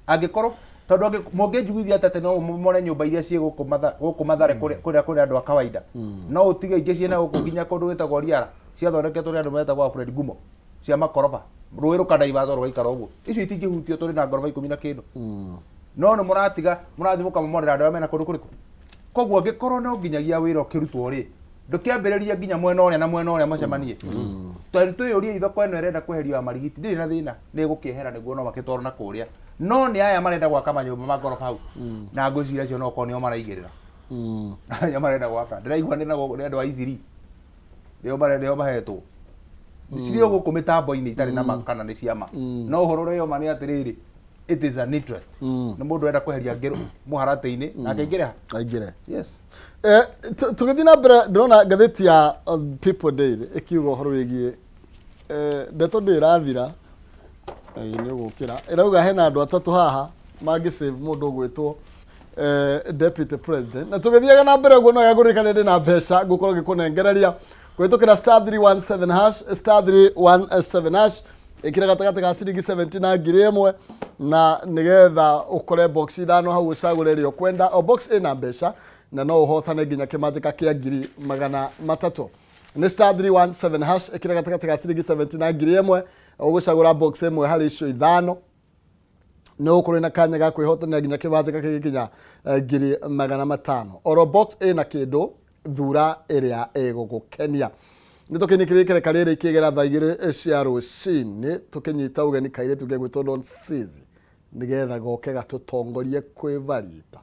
Angĩkorwo tondũ mũngĩnjiguithia atĩ no mũmore nyũmba iria ciĩ gũkũ Mathare kũrĩa andũ a kawaida, no ũtige ingĩ ciĩna gũkũ nginya kũndũ gwĩtagwo Riara ciathondeketwo nĩ andũ metagwo Alfred Ngumo cia makoroba, rũĩ rũkanaivatwo rũgaikara ũguo, icio itingĩhutio, tũrĩ na ngoroba 10 na kĩndũ. No nĩ mũratiga mũrathiĩ mũkamomorera andũ arĩa mena kũndũ kũrĩkũ. Koguo angĩkorwo no nginyagia wĩra ũkĩrutwo rĩ, ndũkĩambĩrĩrie nginya mwena ũrĩa na mwena ũrĩa macemanie. Tondũ twĩyũrie thoko ĩno ĩrenda kweherio ya marigiti ndĩrĩ na thĩna, nĩ ĩgũkĩehera nĩguo no makĩtwarwo na kũrĩa. No nĩ aya marenda gwaka manyũmba ma ngoroba hau, na ngwĩciria acio no okorwo nĩo maraigĩrĩra. Aya marenda gwaka. Ndĩraigua nĩ na gũkũ nĩ andũ a Eastleigh. Nĩo marenda nĩo mahetwo. Cirĩ o gũkũ mĩtambo-inĩ itarĩ na ma kana nĩ cia ma. No ũhoro ũrĩa ũma nĩ atĩrĩrĩ, it is an interest. Nĩ mũndũ ũrenda kweheria ngero mũharatĩ-inĩ na akaingĩra. Aingĩre. Yes. Eh, tũgĩthiĩ na mbere ndĩrona ngathĩti ya People Daily ĩkiuga ũhoro wĩgiĩ ndeto ndĩrathira nĩ ũgũkĩra ĩrauga hena andũ atatũ haha mangĩ save mũndũ ũgwĩtwo deputy president na tũgĩthiaga na mbere ũguo no yagũrĩkane ndĩ na mbeca ngũkorwo ngĩkũnengereria kũhĩtũkĩra star 317 hash star 317 hash ĩkĩra gatagatĩ ga ciringi 70 na 1000 na nĩgetha ũkore box ithano hau ũcagũre ĩrĩa ũkwenda. O box ĩna mbeca na no ũhotane nginya kĩmanjĩka kĩa 300,000. Nĩ star 317 hash, ĩkĩra gatagatĩ ga ciringi 70 na 1000, ũgũcagũra box ĩmwe harĩ icio ithano, nĩ ũgũkorwo na kanya ga kwĩhotanĩra nginya kĩmanjĩka kĩgĩkinya 500,000. Oro box ĩna kĩndũ, thura ĩrĩa ĩgũgũkenia. Nĩ tũkĩnyikĩrĩrie ikereka rĩrĩ ikĩgera thaa 2 cia rũcinĩ, tũkĩnyita ũgeni kairĩtu gegwĩtwo Don Sizi nĩgetha goke gatũtongorie kwĩ barita.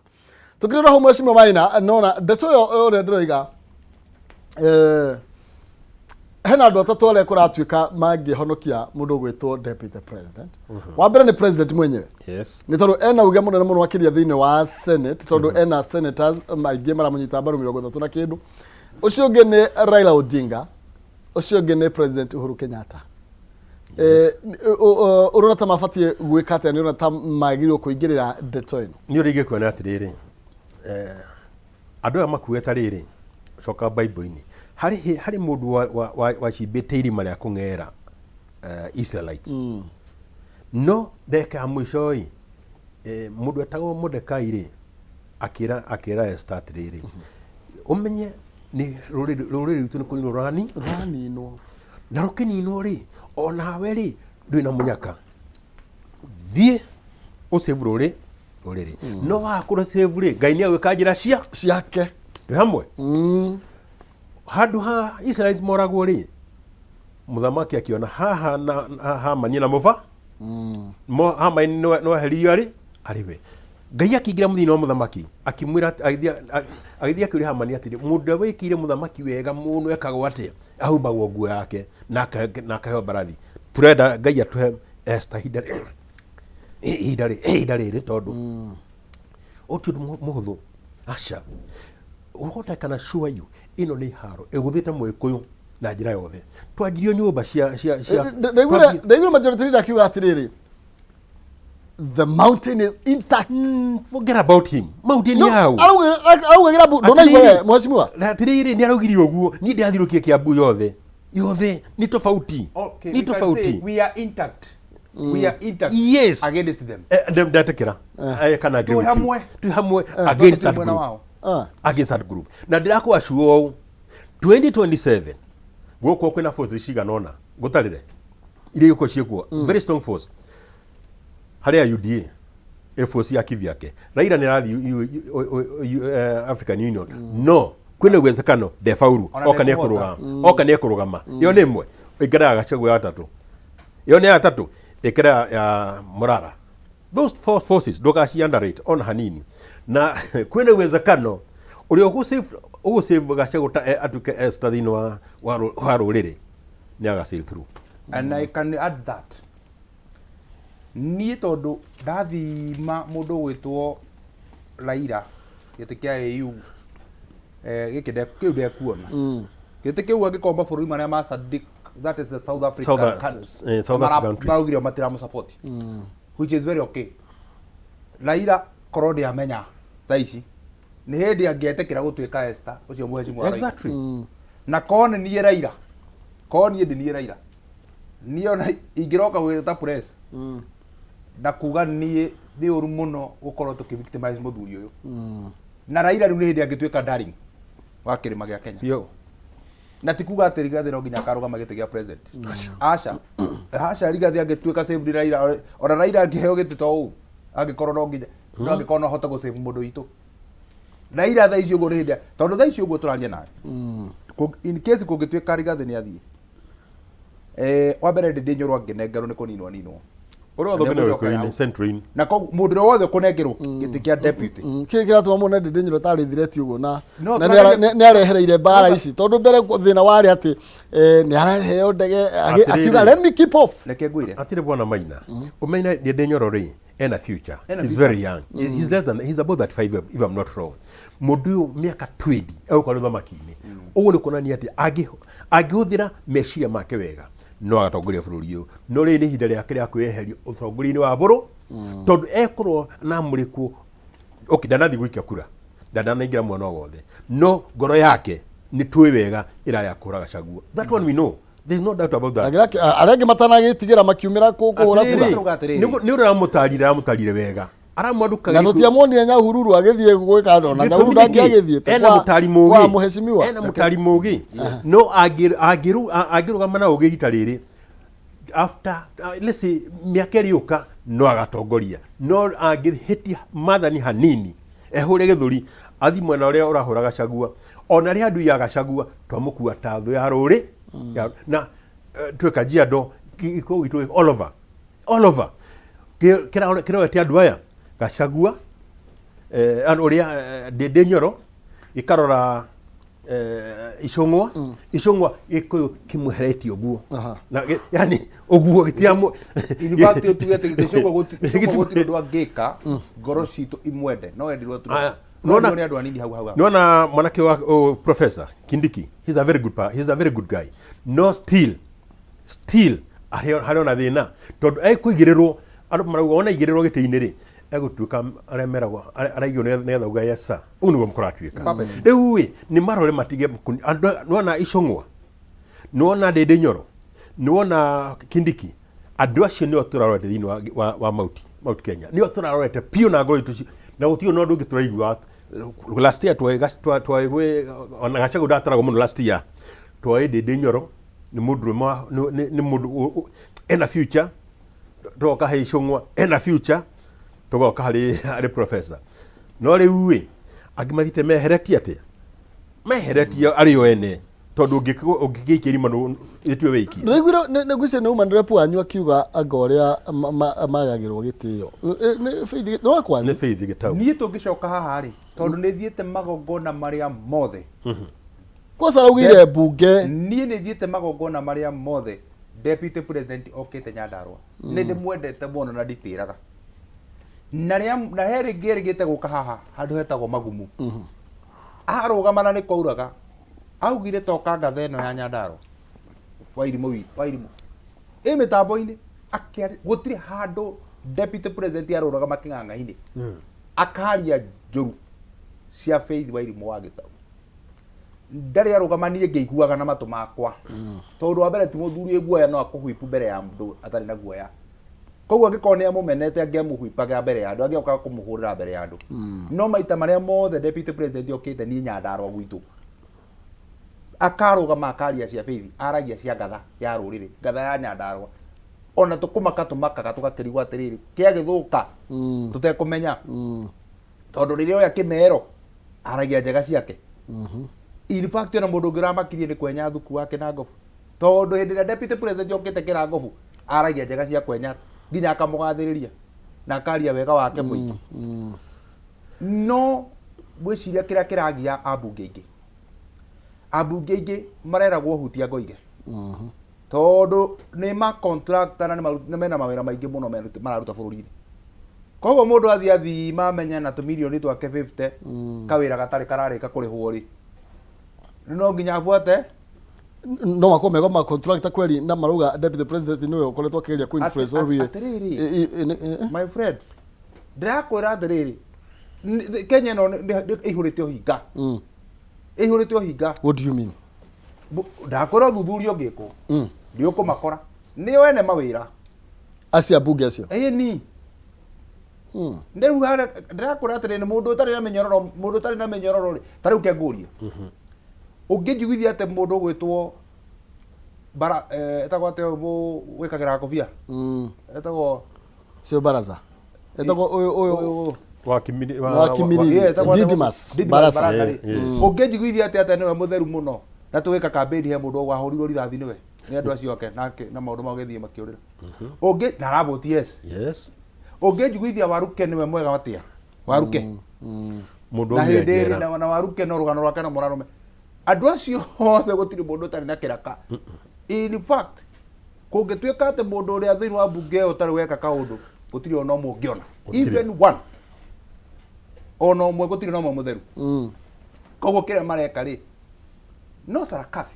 Tũkĩrĩ hau mheshimiwa Maina, nona ndeto ĩyo ũrĩa ndĩroiga, hena andũ atatũ arĩa kũratuĩka mangĩhonokia mũndũ ũgwĩtwo deputy president. Wa mbere nĩ president mwenyewe. Nĩ tondũ ena uge mũnene mũno makĩria thĩinĩ wa senate, tondũ ena senators aingĩ maramũnyita mbaru 30 na kĩndũ. Ũcio ũngĩ nĩ Raila Odinga, ũcio ũngĩ nĩ President Uhuru Kenyatta. Ũrona ta mabatiĩ gwĩka atĩa? Nĩ ũrona ta magĩrĩirwo kũingĩrĩra ndeto ĩno? Nĩ ũrĩa ingĩkuona atĩrĩrĩ, andũ aya makuĩte rĩrĩ, coka Bible-inĩ, harĩ mũndũ wacimbĩte irima rĩa kũng'era Israelites. No ndagĩka ya mũico ĩ, mũndũ etagwo Mordekai rĩ, akĩra Esther atĩrĩrĩ, ũmenye nĩ rũrĩrĩ rwitũ nĩ kũninwo rũrani Rũraninwo. Na rũkĩninwo rĩ, onawe rĩ, ndũrĩ na mũnyaka, thiĩ ũsave rũrĩrĩ. No waga kũrũsave rĩ, Ngai nĩ agwĩka njĩra cia ciake. Twĩ hamwe. Handũ ha Israel moragwo rĩ, mũthamaki akĩona haha na Hamani na mũba Hamani nĩwe eheririo arĩ we. Ngai akĩingĩra mũthĩinĩ wa mũthamaki akĩmwĩra agĩthiĩ akĩũria Hamani atĩrĩ, mũndũ ũrĩa wĩkĩire mũthamaki wega mũno ekagwo atĩa? Ahumbagwo nguo yake na akaheo mbarathi. Tũrenda Ngai atũhe Esther ihinda rĩrĩ tondũ ũyũ ti ũndũ mũhũthũ. Aca, ũhota kana sure you ĩno nĩ haro ĩgũthĩte mũgĩkũyũ na njĩra yothe. Twanjirio nyũmba cia Ndaiguire majority leader akiuga atĩrĩrĩ, the mountain is intact. Forget about him. Mountain No, yao. Araugagira ndonaigua we mheshimiwa. Na atĩrĩrĩ, nĩ araugire ũguo, niĩ ndĩrathiũrũkia Kĩambu yothe yothe nĩ tofauti. Okay, nĩ we can say tofauti. we are intact. We are intact against them. Ndetĩkĩra. Kana agree Twĩ with you. hamwe. Twĩ hamwe against that Twĩ mwena group. wao. Against that group. Na ndĩrakũ assure ũũ, 2027 gũkũ kwĩna forces cigana ũna ngũtarĩre iria igũkorwo ciĩkuo, very strong force harĩ ya UDA, ĩ force ya kivyake. Raila nĩ arathiĩ African Union, no kwĩna uwezekano ndefaulu. Ona Oka nĩ ndekũhota. ekũrũgama, oka nĩ ekũrũgama. Ĩyo nĩ ĩmwe ĩkĩra ya Gachagua ya gatatũ, ĩyo nĩ ya gatatũ ĩkĩra ya Morara. Those four forces ndũgaci underrate ona hanini, na kwĩna uwezekano ũrĩa ũgũsave Gachagua ta atuĩke Esther thĩinĩ wa rũrĩrĩ nĩ aga sail through. And I can add that niĩ tondũ ndathima mũndũ ũgwĩtwo Raila gĩtĩ kĩa AU, gĩkĩ kĩu ndekuona gĩtĩ kĩu angĩkorwo mabũrũri marĩa ma SADC, that is the South African countries, South African countries. Maraugire o matiramũsupport, which is very okay. Raila korwo ndĩamenya thaa ici nĩ hĩndĩ angĩetĩkĩra gũtuĩka Esther ũcio mheshimiwa Raila. Na korwo nĩ niĩ Raila, korwo niĩ ndĩ niĩ Raila, niĩ ona ingĩroka gwĩta press na kuga niĩ nĩ ũru mũno gũkorwo tũkĩ victimize mũthuri ũyũ. Na Raila rĩu nĩ hĩndĩ angĩtuĩka darling wa kĩrĩma gĩa Kenya. Na ti kuga atĩ Rigathĩ no nginya akarũgama gĩtĩ gĩa president. Aca, aca, Rigathĩ angĩtuĩka saved Raila, ona Raila angĩheo gĩtĩ to ũũ, angĩkorwo no nginya No angĩkorwo no ahote gũ save mũndũ witũ Raila thaa ici ũguo nĩ hĩndĩ tondũ thaa ici ũguo tũraria nawe, in case kũngĩtuĩka Rigathĩ nĩ athiĩ, wa mbere Ndindi Nyoro angĩnengerwo nĩ kũninwo ninwo. Ũrĩa watho Na nĩ nĩegũcoka ũrĩkũ-inĩ hau. central-inĩ. Na koguo mũndũ ũrĩa wothe ũkũnengerwo gĩtĩ kĩa deputy. Kĩĩ kĩratũma muone Ndindi Nyoro tarĩ threat ũguo na No, na tũrageria- nĩ arehereire mbara ici tondũ mbere thĩna warĩ atĩ nĩ araheo ndege Atĩrĩrĩ. akiuga let me keep off. Reke ngwĩre. Atirĩ bwana Maina. Ũmenye Ndindi Nyoro rĩ ena future. Ena He's future. very young. He's less than he's about 35 if I'm not wrong. Mũndũ ũyũ mĩaka 20 egũkorwo ũthamaki-inĩ. Ũguo nĩ kuonania atĩ angĩhũthĩra meciria make wega no agatongoria bũrũri ũyũ. No rĩrĩ nĩ ihinda rĩake rĩa kwĩyeheria ũtongoria-inĩ wa bũrũ tondũ ekorwo namũrĩkwo okay ndanathiĩ gũikia kura ndanaingĩra mwena o wothe no ngoro yake nĩ tũĩ wega ĩrarĩa kũra Gachagua. That one we know. There is no doubt about that. Arĩa angĩ matanagĩtigĩra makiumĩra kũhũra kura. Atĩrĩrĩ. Atĩrĩrĩ. Nĩ ũrĩa aramũtarire aramũtarire wega aramwanduka Na tũtiamuonire Nyahururu agĩthiĩ gwĩka andũ ona Nyahururu ndangĩagĩthiĩte ena mũtari kwa mũgĩ mũhecimiwa. Ena mũtari mũgĩ no angĩrũgama na ũgĩ rita rĩrĩ after let's say mĩaka ĩrĩ yũka no agatongoria no angĩhĩtia mathani hanini ehũre gĩthũri athi mwena ũrĩa ũrahũra Gachagua ona rĩa andũ ya Gachagua twamũkua ta thũ ya rũrĩ na twĩ Kajiado gĩkũyũ gitũ all over all over kĩrorete andũ aya Gachagua andũ ũrĩa Ndindi Nyoro gĩkarora Icũng'wa Icũng'wa gĩkũyũ kĩmweheretie ũguo. Na yani ũguo gĩtiramũ In fact tuge atĩ Gĩcũng'wa Gĩcũng'wa gũtirĩ ũndũ angĩka ngoro citũ imwende no endirwo tu. Aya, no nĩwona- nĩ andũ anini hau hau hau. Nĩwona mwanake wa oh, professor Kindiki, he's a very good guy no still harĩ ona thĩna tondũ ekũigĩrĩrwo andũ marauga wona aigĩrĩrwo gĩtĩ-inĩ rĩ egũtuĩka arĩa meragwo araigio nĩgetha uga yes sir ũguo nĩguo kũratuĩka. Rĩu ĩ nĩ marore matige andũ nĩwona Icũng'wa nĩwona Ndindi Nyoro nĩwona Kindiki andũ acio nĩo tũrarorete thĩinĩ wa Mount Kenya nĩo tũrarorete biũ na ngoro itũ na gũtirĩ na ũndũ ũngĩ tũraigua. Last year twarĩ gwĩ ona Gachagua ndataragwo mũno last year twarĩ Ndindi Nyoro nĩ mũndũ ũmwe nĩ mũndũ ena future tũgoka harĩ Icũng'wa ena future tũgoka harĩ professor no rĩu ĩ angĩ mathiĩte meheretie atĩa meheretie arĩ o ene tondũ ũngĩgĩikia irima ĩtue wĩikie. Ndĩraiguire nĩ ngwĩciria nĩ uma rep wanyu akiuga anga ũrĩa magagĩrwo gĩtĩo nĩ Faith nĩ wa kwanyu. Nĩ Faith Gĩtau. Niĩ tũngĩcoka haha rĩ tondũ nĩ thiĩte magongona marĩa mothe Kwanza araugire mbunge. Niĩ nĩ thiĩte magongona marĩa mothe deputy president okĩte Nyandarua nĩ ndĩmwendete mũno na nditĩraga na rĩa na he rĩngĩ erĩgĩte gũka haha handũ hetagwo Magumu arũgama na nĩ kwauraga augire toka ngatha ĩno ya Nyandarua Wairimũ witũ Wairimũ ĩ mĩtambo-inĩ akĩari gũtirĩ handũ deputy president arũgama kĩng'ang'a-inĩ akaria njũru cia Faith Wairimũ wa Gĩtau ndarĩ arũgama niĩ ngĩiguaga na matũ makwa tondũ wa mbere ti mũthuri wĩ guoya no akũhuipu mbere ya mũndũ atarĩ na guoya koguo angĩkorwo nĩ amũmenete angĩamũhuipaga mbere ya andũ angĩoka kũmũhũrĩra mbere ya andũ no maita marĩa mothe deputy president okĩte niĩ Nyandarua gwitũ akarũgama akaria cia Faith aragia cia ngatha ya rũrĩrĩ ngatha ya Nyandarua ona tũkũmaka tũmakaga tũgakĩrigwo atĩrĩrĩ kĩagĩthũka tũtekũmenya tondũ rĩrĩa oya kĩmero aragia njega ciake. In fact ona mũndũ ũngĩ ũramakirie nĩ Kwenya Thuku wa Kĩnangobu tondũ hĩndĩ ĩrĩa deputy president okĩte Kĩrangobu aragia njega cia Kwenya nginya akamũgathĩrĩria na akaria wega wake mũingĩ no ngwĩciria kĩrĩa kĩragia ambunge aingĩ ambunge aingĩ mareragwo hutia ngoige tondũ nĩ ma contractor na nĩ mena mawĩra maingĩ mũno mararuta bũrũri-inĩ koguo mũndũ athiĩ athima amenya na tũmirioni twake 50 kawĩra gatarĩ kararĩka kũrĩhwo rĩ no nginya abuate. No makorwo mego ma contractor kweli na marauga deputy president niwe ũkoretwo akĩgeria kũ influence ũru. Atĩrĩrĩ. My friend ndĩrakwĩra atĩrĩrĩ Kenya ĩno ĩihũrĩte ũhinga ĩihũrĩte ũhinga. What do you mean? Ndakwĩra ũthuthuria ũngĩkwo nĩ ũkũmakora nĩo ene mawĩra. Acio ambunge acio? Ĩni. Rĩu harĩa ndĩrakwĩra atĩrĩrĩ nĩ mũndũ ũtarĩ na mĩnyororo mũndũ ũtarĩ na mĩnyororo rĩ ta rĩu ke ngũrie ũngĩnjiguithia atĩ mũndũ ũgwĩtwo bara etagwo atĩa ũyũ wĩkagĩra kobia etagwo Cio baraza etagwo ũyũ ũyũ. Ũyũ. Wa Kimiri- wa- Wa Kimiri. Yeah, etagwo atĩa? Didmus Didmus Barasa. Barasa rĩ. Yes. Ũngĩnjiguithia atĩa atĩ nĩwe mũtheru mũno na tũgĩka kambĩini he mũndũ wahũrirwo rithathi nĩwe nĩ andũ acio ake nake na maũndũ mao gĩthiĩ makĩũrĩra. Ũngĩ na aravoti yes. Yes. Ũngĩnjiguithia Waruke nĩwe mwega atĩa? Waruke. Mũndũ Na aumire hĩndĩ ĩrĩ njera. na Waruke no rũgano rwake no mũrarũme. Andũ acio othe gũtirĩ mũndũ ũtarĩ na kĩraka. In fact, kũngĩtuĩka atĩ mũndũ ũrĩa thĩinĩ wa mbunge ĩyo ũtarĩ weka kaũndũ gũtirĩ ona ũmwe ũngĩona. Gũtirĩ. Even one. Ona ũmwe gũtirĩ na ũmwe mũtheru. Koguo kĩrĩa mareka rĩ no sarakasi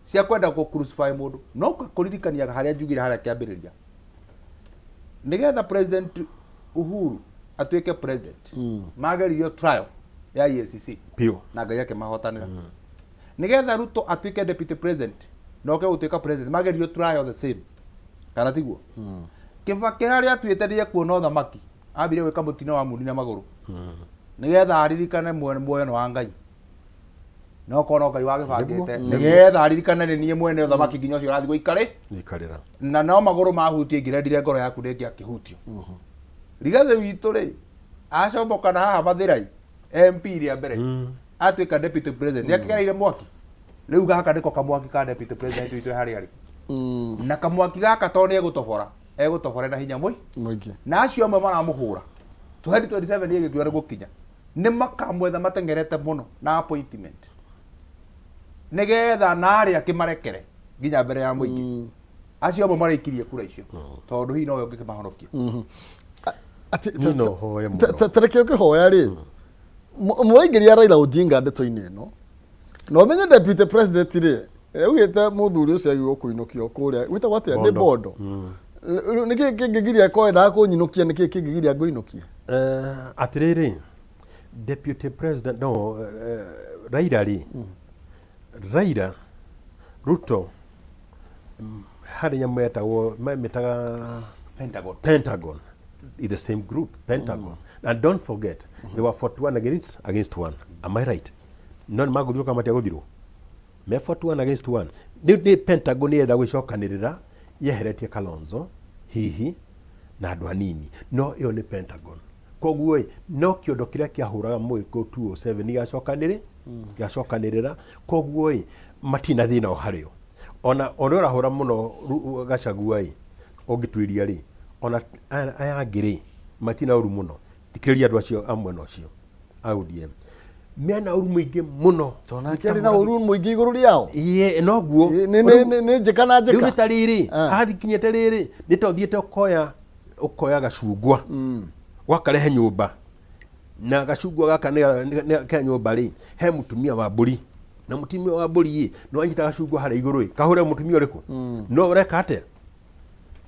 cia kwenda kũ crucify mũndũ no kũririkania harĩa njugire harĩa kĩambĩrĩria nĩgetha President Uhuru atuĩke president mageririo trial ya EACC Biũ. na Ngai akĩmahotanĩra. Nĩgetha Ruto atuĩke deputy president na oke gũtuĩka president mageririo trial the same kana tiguo? Kibaki harĩa atuĩte nĩ ekuona ũthamaki ambire gwĩka mũtino wa muni na magũrũ nĩgetha aririkane muoyo nĩ wa Ngai no korwo no Ngai wagĩbangĩte nĩgetha aririkane nĩ niĩ mwene ũthamaki nginya ũcio ũrathiĩ gũikarĩ Gũikarĩra. Na no magũrũ mahutie ingĩrendire ngoro yaku ndĩngĩakĩhutio. Rigathĩ witũ rĩ acomboka na haha Mathĩrai MP rĩa mbere atuĩka deputy president nĩakĩgereire mwaki. Rĩu gaka nĩko kamwaki ka deputy president witũ harĩa arĩ na kamwaki gaka tondũ nĩ egũtobora egũtobora na hinya mũingĩ na acio amwe maramũhũra 2027 ĩgĩkiuga nĩ gũkinya nĩ makamwetha mateng'erete mũno na appointment nĩgetha narĩ akĩmarekere nginya mbere ya mũingĩ acio amwe maraikirie kura icio tondũ hihi nowe ũngĩkĩmahonokia. Niĩ no hoe mũno. Tareke ũkĩhoya rĩ mũraingĩria Raila Odinga ndeto-inĩ ĩno na ũmenye deputy president rĩ augĩte mũthuri ũcio agĩrĩirwo kũinũkio kũrĩa gwĩtagwo atĩa nĩ Bondo. Bondo. Rĩu nĩkĩ kĩngĩgiria ko endaga kũnyinũkia nĩkĩ kĩngĩgiria ngũinũkie? Atĩrĩrĩ, deputy president no Raila rĩ, Raila Ruto harĩ nyamũ yetagwo mamĩtaga Pentagon. Pentagon is the same group, Pentagon. And don't forget, they were 41 against one. Am I right? No nĩ magũthirwo kana matiagũthirwo? Me 41 against one. Nĩ Pentagon ĩrenda gwĩcokanĩrĩra yeheretie Kalonzo hihi na andũ anini. No ĩyo nĩ Pentagon. Koguo ĩ, no kĩondo kĩrĩa kĩahũraga Mũgĩkũyũ 207 gĩacokanĩrĩ gĩacokanĩrĩra. Koguo ĩ, matirĩ na thĩna o harĩo. Ona ũrĩa ũrahũra mũno Gachagua ĩ, ũngĩtuĩria rĩ, ona aya angĩ rĩ, matirĩ na ũru mũno. Thikĩrĩria andũ acio a mwena ũcio a ODM. Mena ũru mũingĩ mũno. Tondũ nake arĩ na ũru mũingĩ igũrũ rĩao. Ĩĩ, noguo. Nĩ njĩka na Rĩu nĩ njĩka. ta rĩrĩ, hathikinyĩte rĩrĩ, nĩ ta ũthiĩte ũkoya gacungwa, ũgakarehe nyũmba. Na gacungwa gaka nĩ ke nyũmba rĩ, he mũtumia wa mbũri. Na mũtumia wa mbũri ĩ, nĩ wanyita gacungwa harĩa igũrũ ĩ, kahũre mũtumia ũrĩkũ? No ũreka atĩa?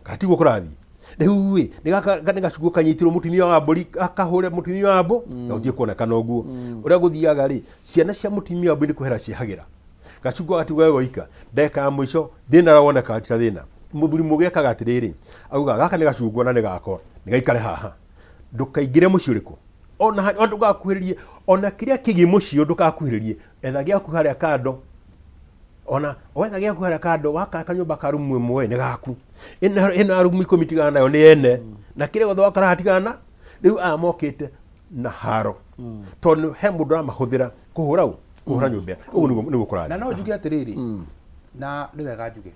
Gatiguo kũrathiĩ. Rĩu ĩ, nĩ gaka nĩ gacungwa kanyitirwo mũtumia wa mbũri, akahũre mũtumia wa mbũ, na gũtirĩ kuonekana ũguo. Ũrĩa gũthiaga rĩ, ciana cia mũtumia wa mbũri nĩ kwehera ciehagĩra. Gacungwa gatigwo gegoika, ndagĩka ya mũico thĩna ũrĩa wonekaga ti ta thĩna. Mũthuri mũgĩ ekaga atĩrĩrĩ, augaga gaka nĩ gacungwa na nĩ gakwa, nĩ gaikare haha. Ndũkaingĩre mũciĩ ũrĩkũ? Ona ndũgakuhĩrĩrie, ona kĩrĩa kĩgiĩ mũciĩ ndũgakuhĩrĩrie, etha gĩaku harĩa kando. Ona wetha gĩaku harĩa kando, waka kanyũmba ka rumu ĩmwe nĩ gaku. Ĩno ya rumu 10 tigana nayo nĩ ene. Na kĩrĩa gĩothe wakora haha tigana na, rĩu aya mokĩte na haro. Tondũ he mũndũ ũramahũthĩra kũhũra ũ? Kũhũra nyũmba. Ũguo nĩguo kũrathiĩ. Na no njuge atĩrĩrĩ, na nĩ wega njuge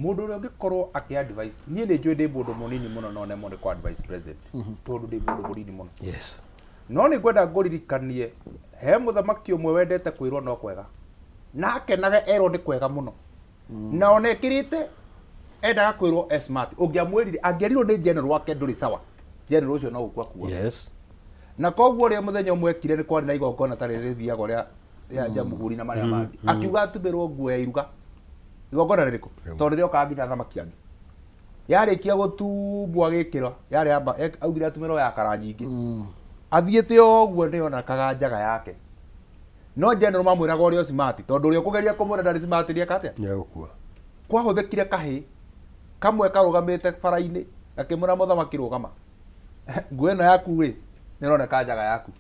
mũndũ ũrĩa ũngĩkorwo akĩ advice, niĩ nĩ njũĩ ndĩ mũndũ mũnini mũno no nemwo nĩ kũ advice president tondũ ndĩ mũndũ mũnini mũno. No nĩ ngwenda ngũririkanie he mũthamaki ũmwe wendete kwĩrwo no kwega na akenage erwo nĩ kwega mũno na ona ekĩrĩte endaga kwĩrwo e smart. Ũngĩamwĩrire angĩerirwo nĩ general wake ndũrĩ sawa, general ũcio no gũkua kua. Na koguo ũrĩa mũthenya ũmwe ekire nĩ kwarĩ na igongona ta rĩrĩ rĩthiaga rĩa rĩa jamhuri na marĩa mangĩ, akiuga atumĩrwo nguo ya iruga. Igongona rĩrĩkũ? Tondũ rĩokaga nginya athamaki angĩ. Yarĩkia gũtumbwo agĩkĩra yarĩ amba augire atumĩrwo ya kara nyingĩ. Athiĩte ũguo nĩ onekaga njaga yake. No general mamwĩraga ũrĩa smart, tondũ ũrĩa ũkũgeria kũmwĩra ndarĩ smart nĩeka atĩa? Nĩegũkua. Kwahũthĩkire kahĩ kamwe karũgamĩte bara-inĩ gakĩmwĩra mũthamaki rũgama. Nguo ĩno yaku rĩ nĩ ĩroneka njaga yaku.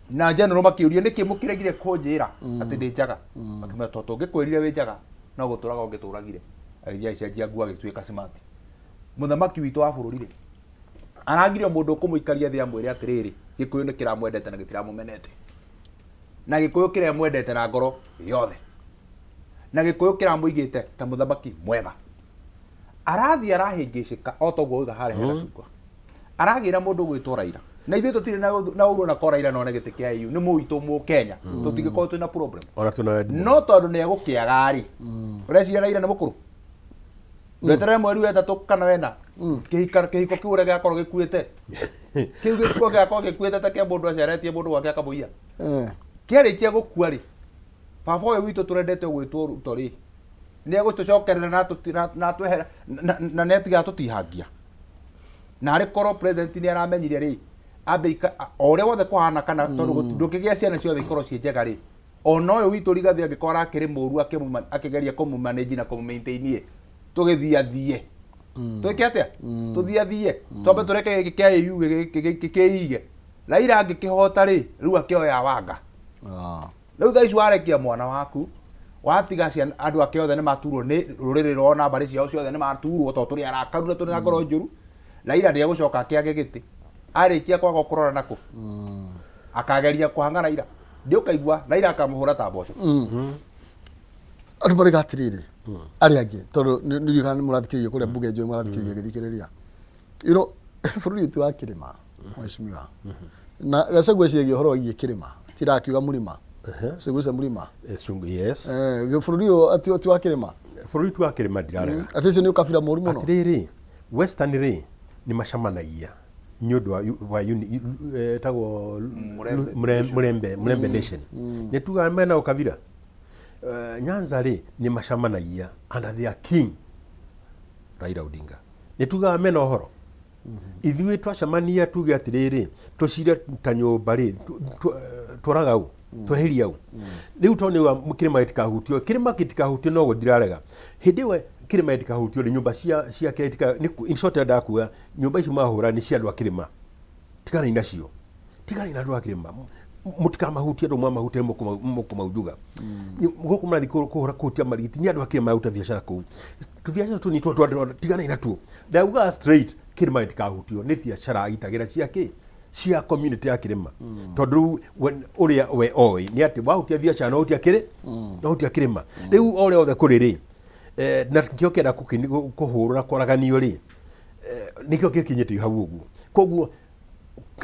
Na general makĩũria nĩkĩ mũkĩregire kũnjĩra atĩ ndĩ njaga. Makĩmwĩra tondũ tũngĩkwĩrire wĩ njaga no gũtũraga ũngĩtũragire. Agĩthiĩ agĩcenjia nguo agĩtuĩka smart. Mũthamaki witũ wa bũrũri rĩ Aragirio mũndũ ũkũmũikaria thĩ amwĩre atĩrĩrĩ, Gĩkũyũ nĩ kĩramwendete na gĩtiramũmenete, na Gĩkũyũ kĩremwendete na ngoro yothe, na Gĩkũyũ kĩramũigĩte ta mũthamaki mwega. Arathiĩ arahĩngĩcĩka o toguo wauga harĩa he gacungwa. Aragĩra mũndũ ũgwĩtwo Raila, na ithuĩ tũtirĩ na ũthũ- na ũru ona korwo Raila no one gĩtĩ kĩa AU, nĩ mũitũ Mũkenya, tũtingĩkorwo twĩna problem. Ona tuna No tondũ nĩ egũkĩaga rĩ, ũreciria Raila nĩ mũkũrũ? Ndweterere mweri wa ĩtatũ kana wena kĩhika kĩhiko kĩu ũrĩa gĩakorwo gĩkuĩte, kĩu gĩkuo gĩakorwo gĩkuĩte ta kĩa mũndũ aceretie mũndũ gwake akamũiya. Kĩarĩkia gũkua rĩ, baba ũyũ witũ tũrendete ũgwĩtwo Ruto rĩ, nĩ egũtũcokerera na atũti- na- na atwehere na- na nĩ atigaga tũtihangia. Na arĩ korwo president nĩ aramenyire rĩ, ambe o ũrĩa wothe kũhana kana tondũ ndũngĩgĩa ciana ciothe ikorwo ciĩ njega rĩ, ona ũyũ witũ Rigathĩ angĩkorwo arakĩrĩ mũru akĩgeria kũmũ manage na kũmũ maintain, tũgĩthiathie. Twĩke atĩa? Tũthiathie. Twambe tũreke gĩkĩ kĩa AU gĩkĩige. Raila angĩkĩhota rĩ, rĩu akĩoya wanga. Rĩu thaa ici warekia mwana waku, watiga ciana andũ ake othe nĩ maturwo nĩ rũrĩrĩ rwao na mbarĩ ciao ciothe nĩ maturwo tondũ tũrĩ arakaru na tũrĩ na ngoro njũru. Raila ndĩegũcoka akĩage gĩtĩ. Arĩkia kwaga ũkũrora nakũ? Akageria kũhang'a Raila. Ndĩũkaigua Raila akamũhũra ta mboco. Andũ marauga atĩrĩrĩ, arĩa angĩ tondũ nĩ kana nĩ mũrathikĩrĩria kũrĩa mbunge njũĩ mũrathikĩrĩria gĩthikĩrĩria. Bũrũri witũ wa kĩrĩma, mheshimiwa. Na Gachagua eciragia ũhoro wĩgiĩ kĩrĩma, tirakiuga mũrĩma. Gachagua ũcio mũrĩma. Yes. Bũrũri ũyũ ti wa kĩrĩma. Bũrũri ti wa kĩrĩma ndirarega. Atĩ ũcio nĩ ũkabira mũru mũno. Atĩrĩrĩ, Western rĩ nĩ macamanagia nĩ ũndũ wa ĩtagwo Mũrembe. Mũrembe Nation. Nĩ tugaga mena ũkabira. Nyanza rĩ nĩ macamanagia under their king Raila Odinga. Nĩ tugaga mena ũhoro. Ithuĩ twacemania tuge atĩrĩrĩ, tũcire ta nyũmba rĩ, tworaga ũ, tweheria ũ. Rĩu tondũ nĩ kĩrĩma gĩtikahutio, kĩrĩma gĩtikahutio no ndirarega. Hĩndĩ ĩyo kĩrĩma gĩtikahutio rĩ, nyũmba cia kĩrĩa itika, nĩ in short ndĩrenda kuga, nyũmba icio mahũra nĩ cia andũ a kĩrĩma. Tiganai nacio. Tiganai na andũ a kĩrĩma. Mũtikamahutie andũ mwamahutia mũkũmaunjuga. Gũkũ mũrathiĩ kũhũra kũhutia marigiti nĩ andũ a kĩrĩma maruta biacara kũu. Tũbiacara tũnini twa tiganai natuo. Ndauga straight kĩrĩma gĩtikahutio nĩ biacara agitagĩra cia kĩ? Cia community ya kĩrĩma. Tondũ rĩu ũrĩa we oĩ nĩ atĩ wahutia biacara no hutia kĩrĩ? No hutia kĩrĩma. Rĩu o ũrĩa wothe kũrĩ rĩ, na kĩo kĩenda kũhũrwo na kwaraganio rĩ, nĩkĩo gĩkinyĩtio hau ũguo. Koguo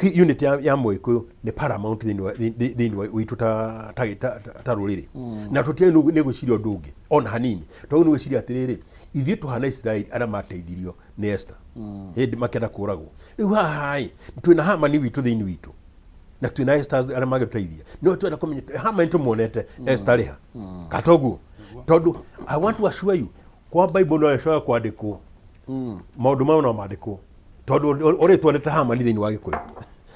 unit ya Mũgĩkũyũ nĩ paramount thĩinĩ wa witũ ta rũrĩrĩ. Na tũtiagĩrĩirwo nĩ gwĩciria ũndũ ũngĩ ona hanini. Tondũ nĩ gwĩciria atĩrĩrĩ, ithuĩ tũhana Isiraeli arĩa mateithirio nĩ Esther hĩndĩ makĩenda kũragwo. Rĩu haha ĩ, twĩna Hamani witũ thĩinĩ witũ na twĩna Esther arĩa mangĩtũteithia. No twenda kũmenya Hamani tũmuonete, Esther rĩ ha? Katoguo. Tondũ I want to assure you, kwa Bible no ĩcoke kwandĩkwo maũndũ mao no mandĩkwo tondũ ũrĩ tuonete Hamani thĩinĩ wa Gĩkũyũ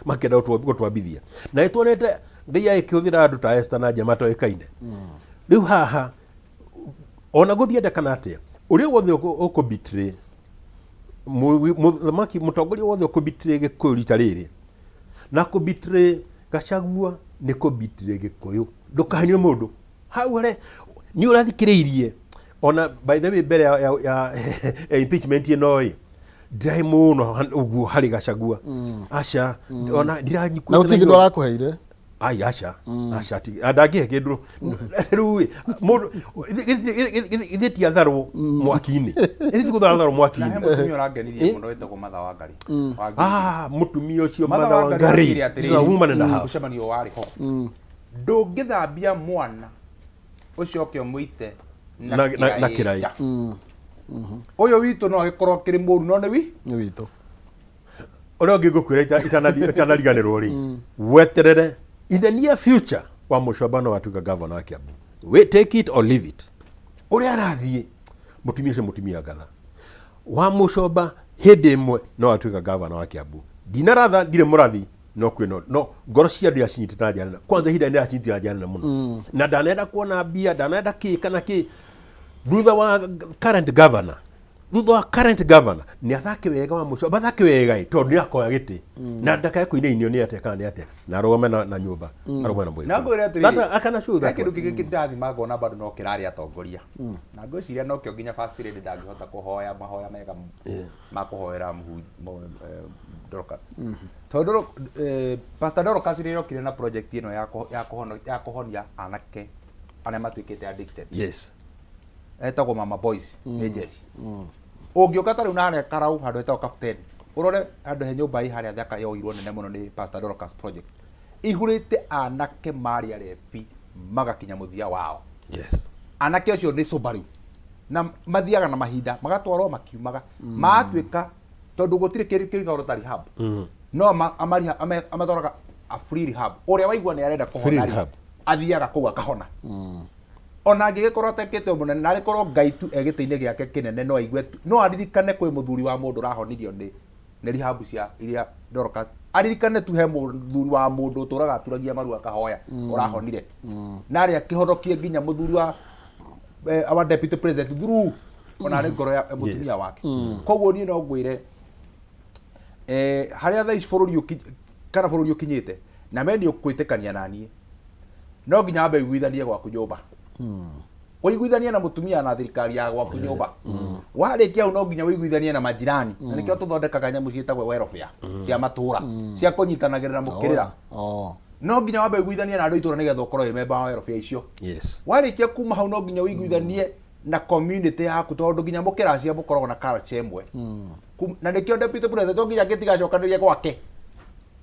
makĩenda gũtwambithia na nĩ tuonete Ngai agĩkĩhũthĩra andũ ta Esther na Njema matoĩkaine. Rĩu haha ona gũthiĩ atĩa kana atĩa, ũrĩa wothe ũkũbitray mũthamaki, mũtongoria wothe ũkũbitray Gĩkũyũ rita rĩrĩ na kũbitray Gachagua nĩ kũbitray Gĩkũyũ. Ndũkahenio mũndũ hau harĩa nĩ ũrathikĩrĩirie. Ona by the way mbere ya impeachment ĩno ĩ ndirarĩ mũno ũguo harĩ Gachagua, aca, ona ndiranyikuĩte. Na gũtirĩ kĩndũ arakũheire. Ai, aca, aca, ndangĩhe kĩndũ rĩu ĩ, mũndũ githĩ ti atharwo mwaki-inĩ, githĩ ti gũtharwo Na he mwaki-inĩ. Mũtumia ũrangenirie mũno wĩtagwo Martha Wangari. Wangari. Ah, mũtumia ũcio Martha Martha Wangari Wangari araugire is a atĩrĩrĩ, woman and a half. Mũcemanio warĩ ho, ndũngĩthambia mwana ũcoke ũmũite na kĩraĩ. Nja. Ũyũ witũ no agĩkorwo akĩrĩ mũru no nĩ wi Nĩ witũ. Ũrĩa ũngĩ ngũkwĩra itanariganĩrwo rĩ, weterere, in the near future wa Mũcomba no atuĩka governor wa Kiambu. We take it or leave it. Ũrĩa arathiĩ mũtumia ũcio, mũtumia ngatha wa Mũcomba, hĩndĩ ĩmwe no atuĩka governor wa Kiambu. Ndinaratha, ndirĩ mũrathi, no kwĩno no ngoro cia andũ yacinyitĩte na njĩra nene. Kwanza ihinda nĩ yacinyitĩte na njĩra nene mũno, na ndanenda kuona mbia, ndanenda kĩ kana kĩ thutha wa current governor. Thutha wa current governor nĩ athake wega wa mũico, mathake wega ĩ, tondũ nĩ akoya gĩtĩ na ndakae kũinainio nĩ atĩa kana nĩ atĩa, na arũgame na nyũmba, arũgame na Na ngwĩre mũgĩkũyũ. atĩrĩrĩ, That I can assure he that kĩndũ one. kĩngĩ kĩndathima ngona bado no kĩrarĩa atongoria, na ngwĩciria nokĩo nginya First Lady ndangĩhota kũhoya mahoya mega ma kũhoera Dorcas, tondũ Pastor Dorcas rĩrĩa okire na project ĩno ya kũhonia anake arĩa matuĩkĩte addicted, etagwo Mama Boys, nĩ jeshi. Ũngĩũka ta rĩu na harĩa Karau, handũ hetagwo Kapteni, ũrore handũ he nyũmba ĩ harĩa thaka yoirwo nene mũno nĩ Pastor Dorcas project, ihurĩte anake marĩ arebi magakinya mũthia wao. Anake acio nĩ sober rĩu na mathiaga na mahinda magatwarwo makiumaga matuĩka, tondũ gũtirĩ kĩndũ kĩrigagwo ta rehab, no amatwaraga a free rehab. Ũrĩa waigua nĩ arenda Free kũhona rĩ, rehab. Athiaga kũu akahona, ona angĩgĩkorwo atekĩte mũnene, na arĩkorwo Ngai tu e gĩtĩ-inĩ gĩake kĩnene, no aigue tu, no aririkane kwĩ mũthuri wa mũndũ ũrahonirio nĩ rehab cia iria Dorcas, aririkane tu he mũthuri wa mũndũ ũtũraga aturagia maru akahoya ũrahonire, na arĩa akĩhonokie nginya mũthuri wa our deputy president through ona arĩ ngoro ya mũtumia wake. Koguo niĩ no ngwĩre harĩa thaa ici bũrũri kana bũrũri ũkinyĩte, na me nĩ ũkwĩtĩkania na niĩ, no nginya wambe ũiguithanie gwaku nyũmba, ũiguithanie na mũtumia na thirikari ya gwaku nyũmba. Warĩkia hau, no nginya ũiguithanie na majirani, na nĩkĩo tũthondekaga nyamũ ciĩtagwo welfare cia matũra cia kũnyitanagĩrĩra mũkĩrĩra. No nginya wambe ũiguithanie na andũ a itũra nĩgetha ũkorwo wĩ member wa welfare icio. Warĩkia kuma hau, no nginya ũiguithanie na community yaku, tondũ nginya mũkĩracia mũkoragwo na culture ĩmwe. Na nĩkĩo deputy president no nginya angĩtiga acokanĩrĩrie gwake,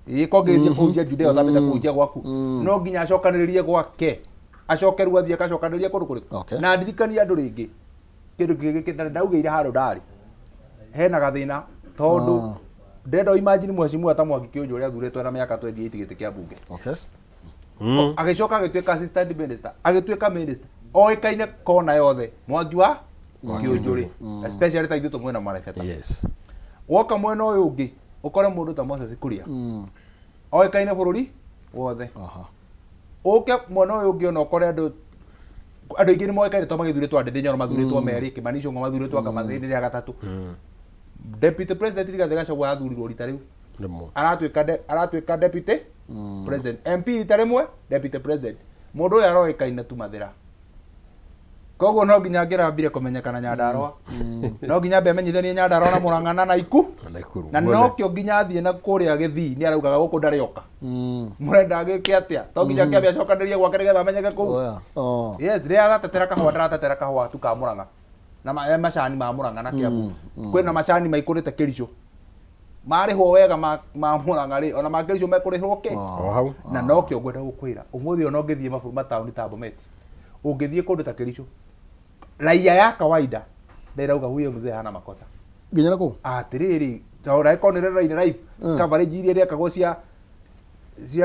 ĩĩ, ko ngĩthiĩ kũhunjia Judea ũtambĩte kũhunjia gwaku, no nginya acokanĩrĩrie gwake, acoke rĩu athiĩ agacokanĩrĩria kũndũ kũrĩkũ. Na ndirikanie andũ rĩngĩ kĩndũ kĩngĩ na ndaugĩire handũ ndarĩ hena gathĩna, tondũ ndĩrenda imagine mheshimiwa ta Mwangi Kĩũnjũ ũrĩa athurĩtwo na mĩaka 28 gĩtĩ kĩa mbunge, agĩcoka agĩtuĩka assistant minister, agĩtuĩka minister, oĩkaine kona yothe Mwangi wa Kĩũnjũrĩ, especially ta ithuĩ tũmwena marebeta. Woka mwena ũyũ ũngĩ, ũkore mũndũ ta Moses Kuria oĩkaine bũrũri wothe. Ũke mwena ũyũ ũngĩ, ona ũkore andũ aingĩ nĩ moĩkaine to magĩthurĩtwo, Ndindi Nyoro mathurĩtwo merĩ, Kimani Ichung'wa mathurĩtwo anga mathĩnĩ rĩa gatatũ, deputy president Rigathĩ Gachagua athurirwo rita rĩu. Rĩmwe. Aratuĩka deputy president, MP rita rĩmwe, deputy president. Mũndũ ũyũ aroĩkaine tu Mathĩra, koguo no nginya angĩrambire kũmenyekana Nyandarũa, no nginya ambe amenyithanie Nyandarũa na Mũrang'a na Naiku Na Naikuru. Na Guothe. nokĩo nginya athiĩ na kũrĩa gĩthii nĩ araugaga gũkũ ndarĩoka, mũrenda gĩke atĩa? To nginya kĩambe acokanĩrie gwake nĩgetha amenyeke kũu. Oya. Oh. Yes, rĩrĩa aratetera kahũa, ndaratetera kahũa tu ka Mũrang'a na macani ma Mũrang'a na Kĩambu. Kwĩna macani maikũrĩte Kĩricũ marĩhwo wega ma Mũrang'a rĩ, ona ma Kĩricũ mekũrĩhwo kĩ? O hau. Na nokĩo ngwenda gũkwĩra ũmũthĩ, ona ũngĩthiĩ mabũrũri mataũni ta Bomet, ũngĩthiĩ kũndũ ta Kĩricũ, raia ya kawaida ndĩrauga huyo mzee hana makosa. Nginya na kũu. Atĩrĩrĩ, ta ũrĩa ĩkorwo nĩ rĩroine live coverage iria ĩrekagwo cia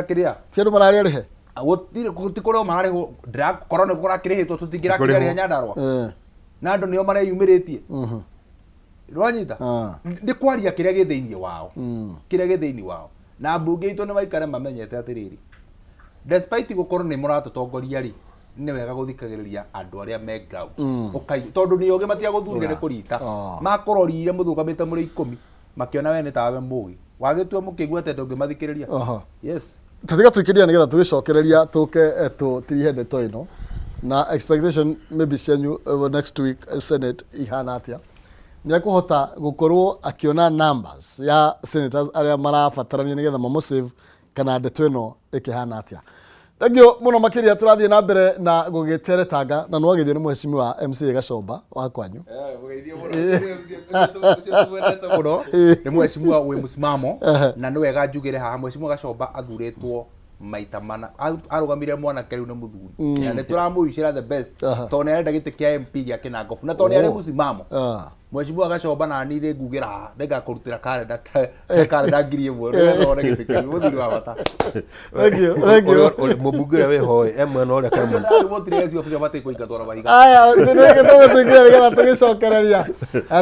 kĩrĩa. Ti andũ mararĩa rĩhe. Gũtirĩ, gũtikorwo mararĩhwo, ndĩrakorwo nĩ kũrakĩrĩhĩtwo, tũtingĩrakĩrĩa Kũrĩhwo. rĩha Nyandarũa na andũ nĩo mareyumĩrĩtie. Rwanyita. Nĩ kwaria kĩrĩa gĩ thĩinĩ wao, kĩrĩa gĩ thĩinĩ wao. Na mbunge itũ nĩ maikare mamenyete atĩrĩrĩ, despite gũkorwo nĩ mũratũtongoria rĩ, nĩ wega gũthikagĩrĩria andũ arĩa me ground. Ũkaigua tondũ nĩ ogĩ matiagũthurire nĩ kũrita. Makũrorire mũthũgamĩte mũrĩ 10, makĩona we nĩ tawe mũgĩ wagĩtua, mũkĩigua atĩ ndũngĩmathikĩrĩria. Yes. Tũtiga tũikĩria nĩgetha tũgĩcokereria tũke tũtirihe ndeto ĩno na expectation maybe cianyu next week, senate ihana atĩa, nĩ ekũhota gũkorwo akĩona numbers ya senators arĩa marabatarania nĩgetha mamũsave, kana ndeto ĩno ĩkĩhana atĩa. Thank you mũno makĩria. Tũrathiĩ na mbere na gũgĩteretanga na nĩwagĩthio nĩ mheshimiwa MCA Gacomba wa kwanyu. Mũno nĩ mheshimiwa wĩ msimamo, na nĩ wega njugĩre haha mheshimiwa Gacomba athurĩtwo maita mana. Arũgamire mwanake, rĩu nĩ mũthuri, na nĩ tũramũwicĩra the best, tondũ nĩ arenda gĩtĩ kĩa MP gĩa Kĩnangobu, na tondũ nĩ arĩ mũsimamo. Mheshimiwa Gacomba, na niĩ nĩ ngugĩra haha nĩngakũrutĩra karenda ta 1000 nĩgetha wone gĩtĩ kĩu. Mũthuri wa bata. Thank you, thank you. Mũmbunge ũrĩa wĩho ĩ, e mwena ũrĩa kana mwena? Gũtirĩ gĩcigo batiĩ kũingatwo na mahiga. Aya, tũgũtũingĩra nĩgetha tũgĩcokereria.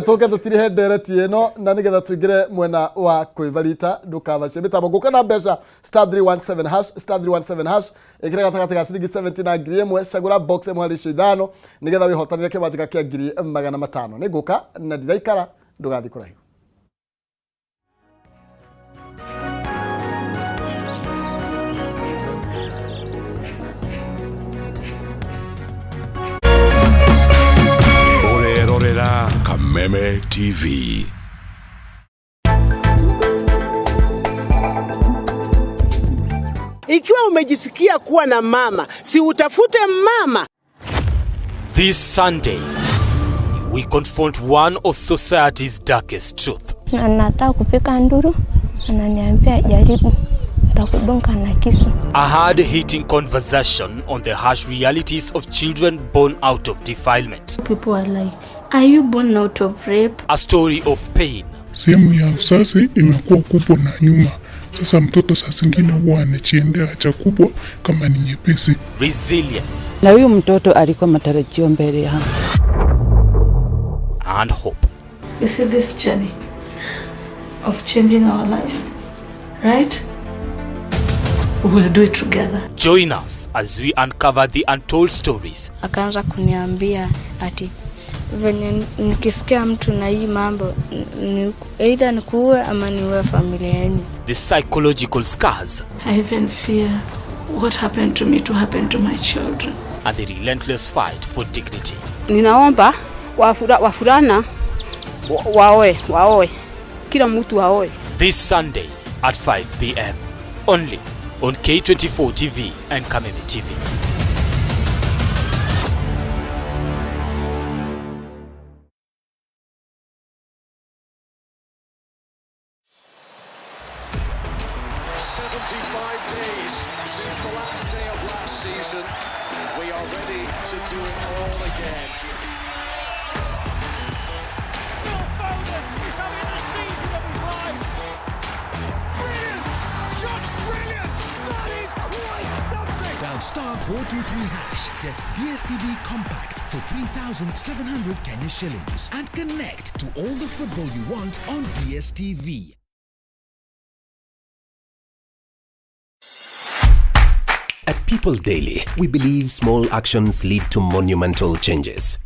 Tũke tũtirihe ndereti ĩno na nĩgetha tũingĩre mwena wa kwĩbarita. Ndũkabacie mĩtambo, ngũka na mbeca *317#, *317#. Ĩkĩra gatagatĩ ga ciringi 70 na 1000, cagũra box ĩmwe harĩ icio ithano nĩgetha wĩhotanĩre kĩmanjĩka kĩa 500,000. Nĩ ngũka. Na ndiraikara, ndũgathiĩ kũraihu. Ũrerorera Kameme TV. Ikiwa umejisikia kuwa na mama, si utafute mama. This Sunday, we confront one of society's darkest truth. Na nataka kupika nduru, ananiambia jaribu, nitakudunga na kisu. A hard-hitting conversation on the harsh realities of children born out of defilement. People are like, are you born out of rape? A story of pain, Sehemu ya uzazi inakuwa kubwa na nyuma. Sasa mtoto saa zingine huwa anachiendea haja kubwa kama ni nyepesi. Resilience, Na huyu mtoto alikuwa matarajio mbele yangu. And hope. You see this journey of changing our life, right? We will do it together. Join us as we uncover the untold stories Akaanza kuniambia ati venye nikisikia mtu na hii mambo ni either nikuue ama niue familia yenu. The psychological scars, I even fear what happened to me to happen to my children. And the relentless fight for dignity. Ninaomba wavulana waoe, waoe, kila mtu aoe. This Sunday at 5 p.m. Only on K24 TV and Kameme TV. 75 days since the last day of last season. We are ready to do it all again. Is having the season of his life. Brilliant! Just brilliant! That is quite something! Dial *423#, get DSTV Compact for 3,700 Kenya shillings and connect to all the football you want on DSTV. At People Daily, we believe small actions lead to monumental changes.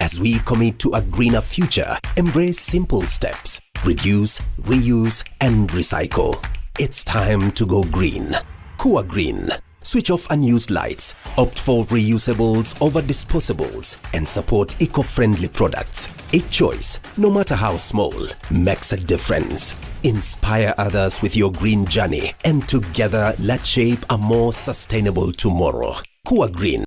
As we commit to a greener future, embrace simple steps: reduce, reuse, and recycle. It's time to go green. Kua Green. Switch off unused lights, opt for reusables over disposables, and support eco friendly products. Each choice, no matter how small, makes a difference. Inspire others with your green journey, and together let's shape a more sustainable tomorrow. Kua Green.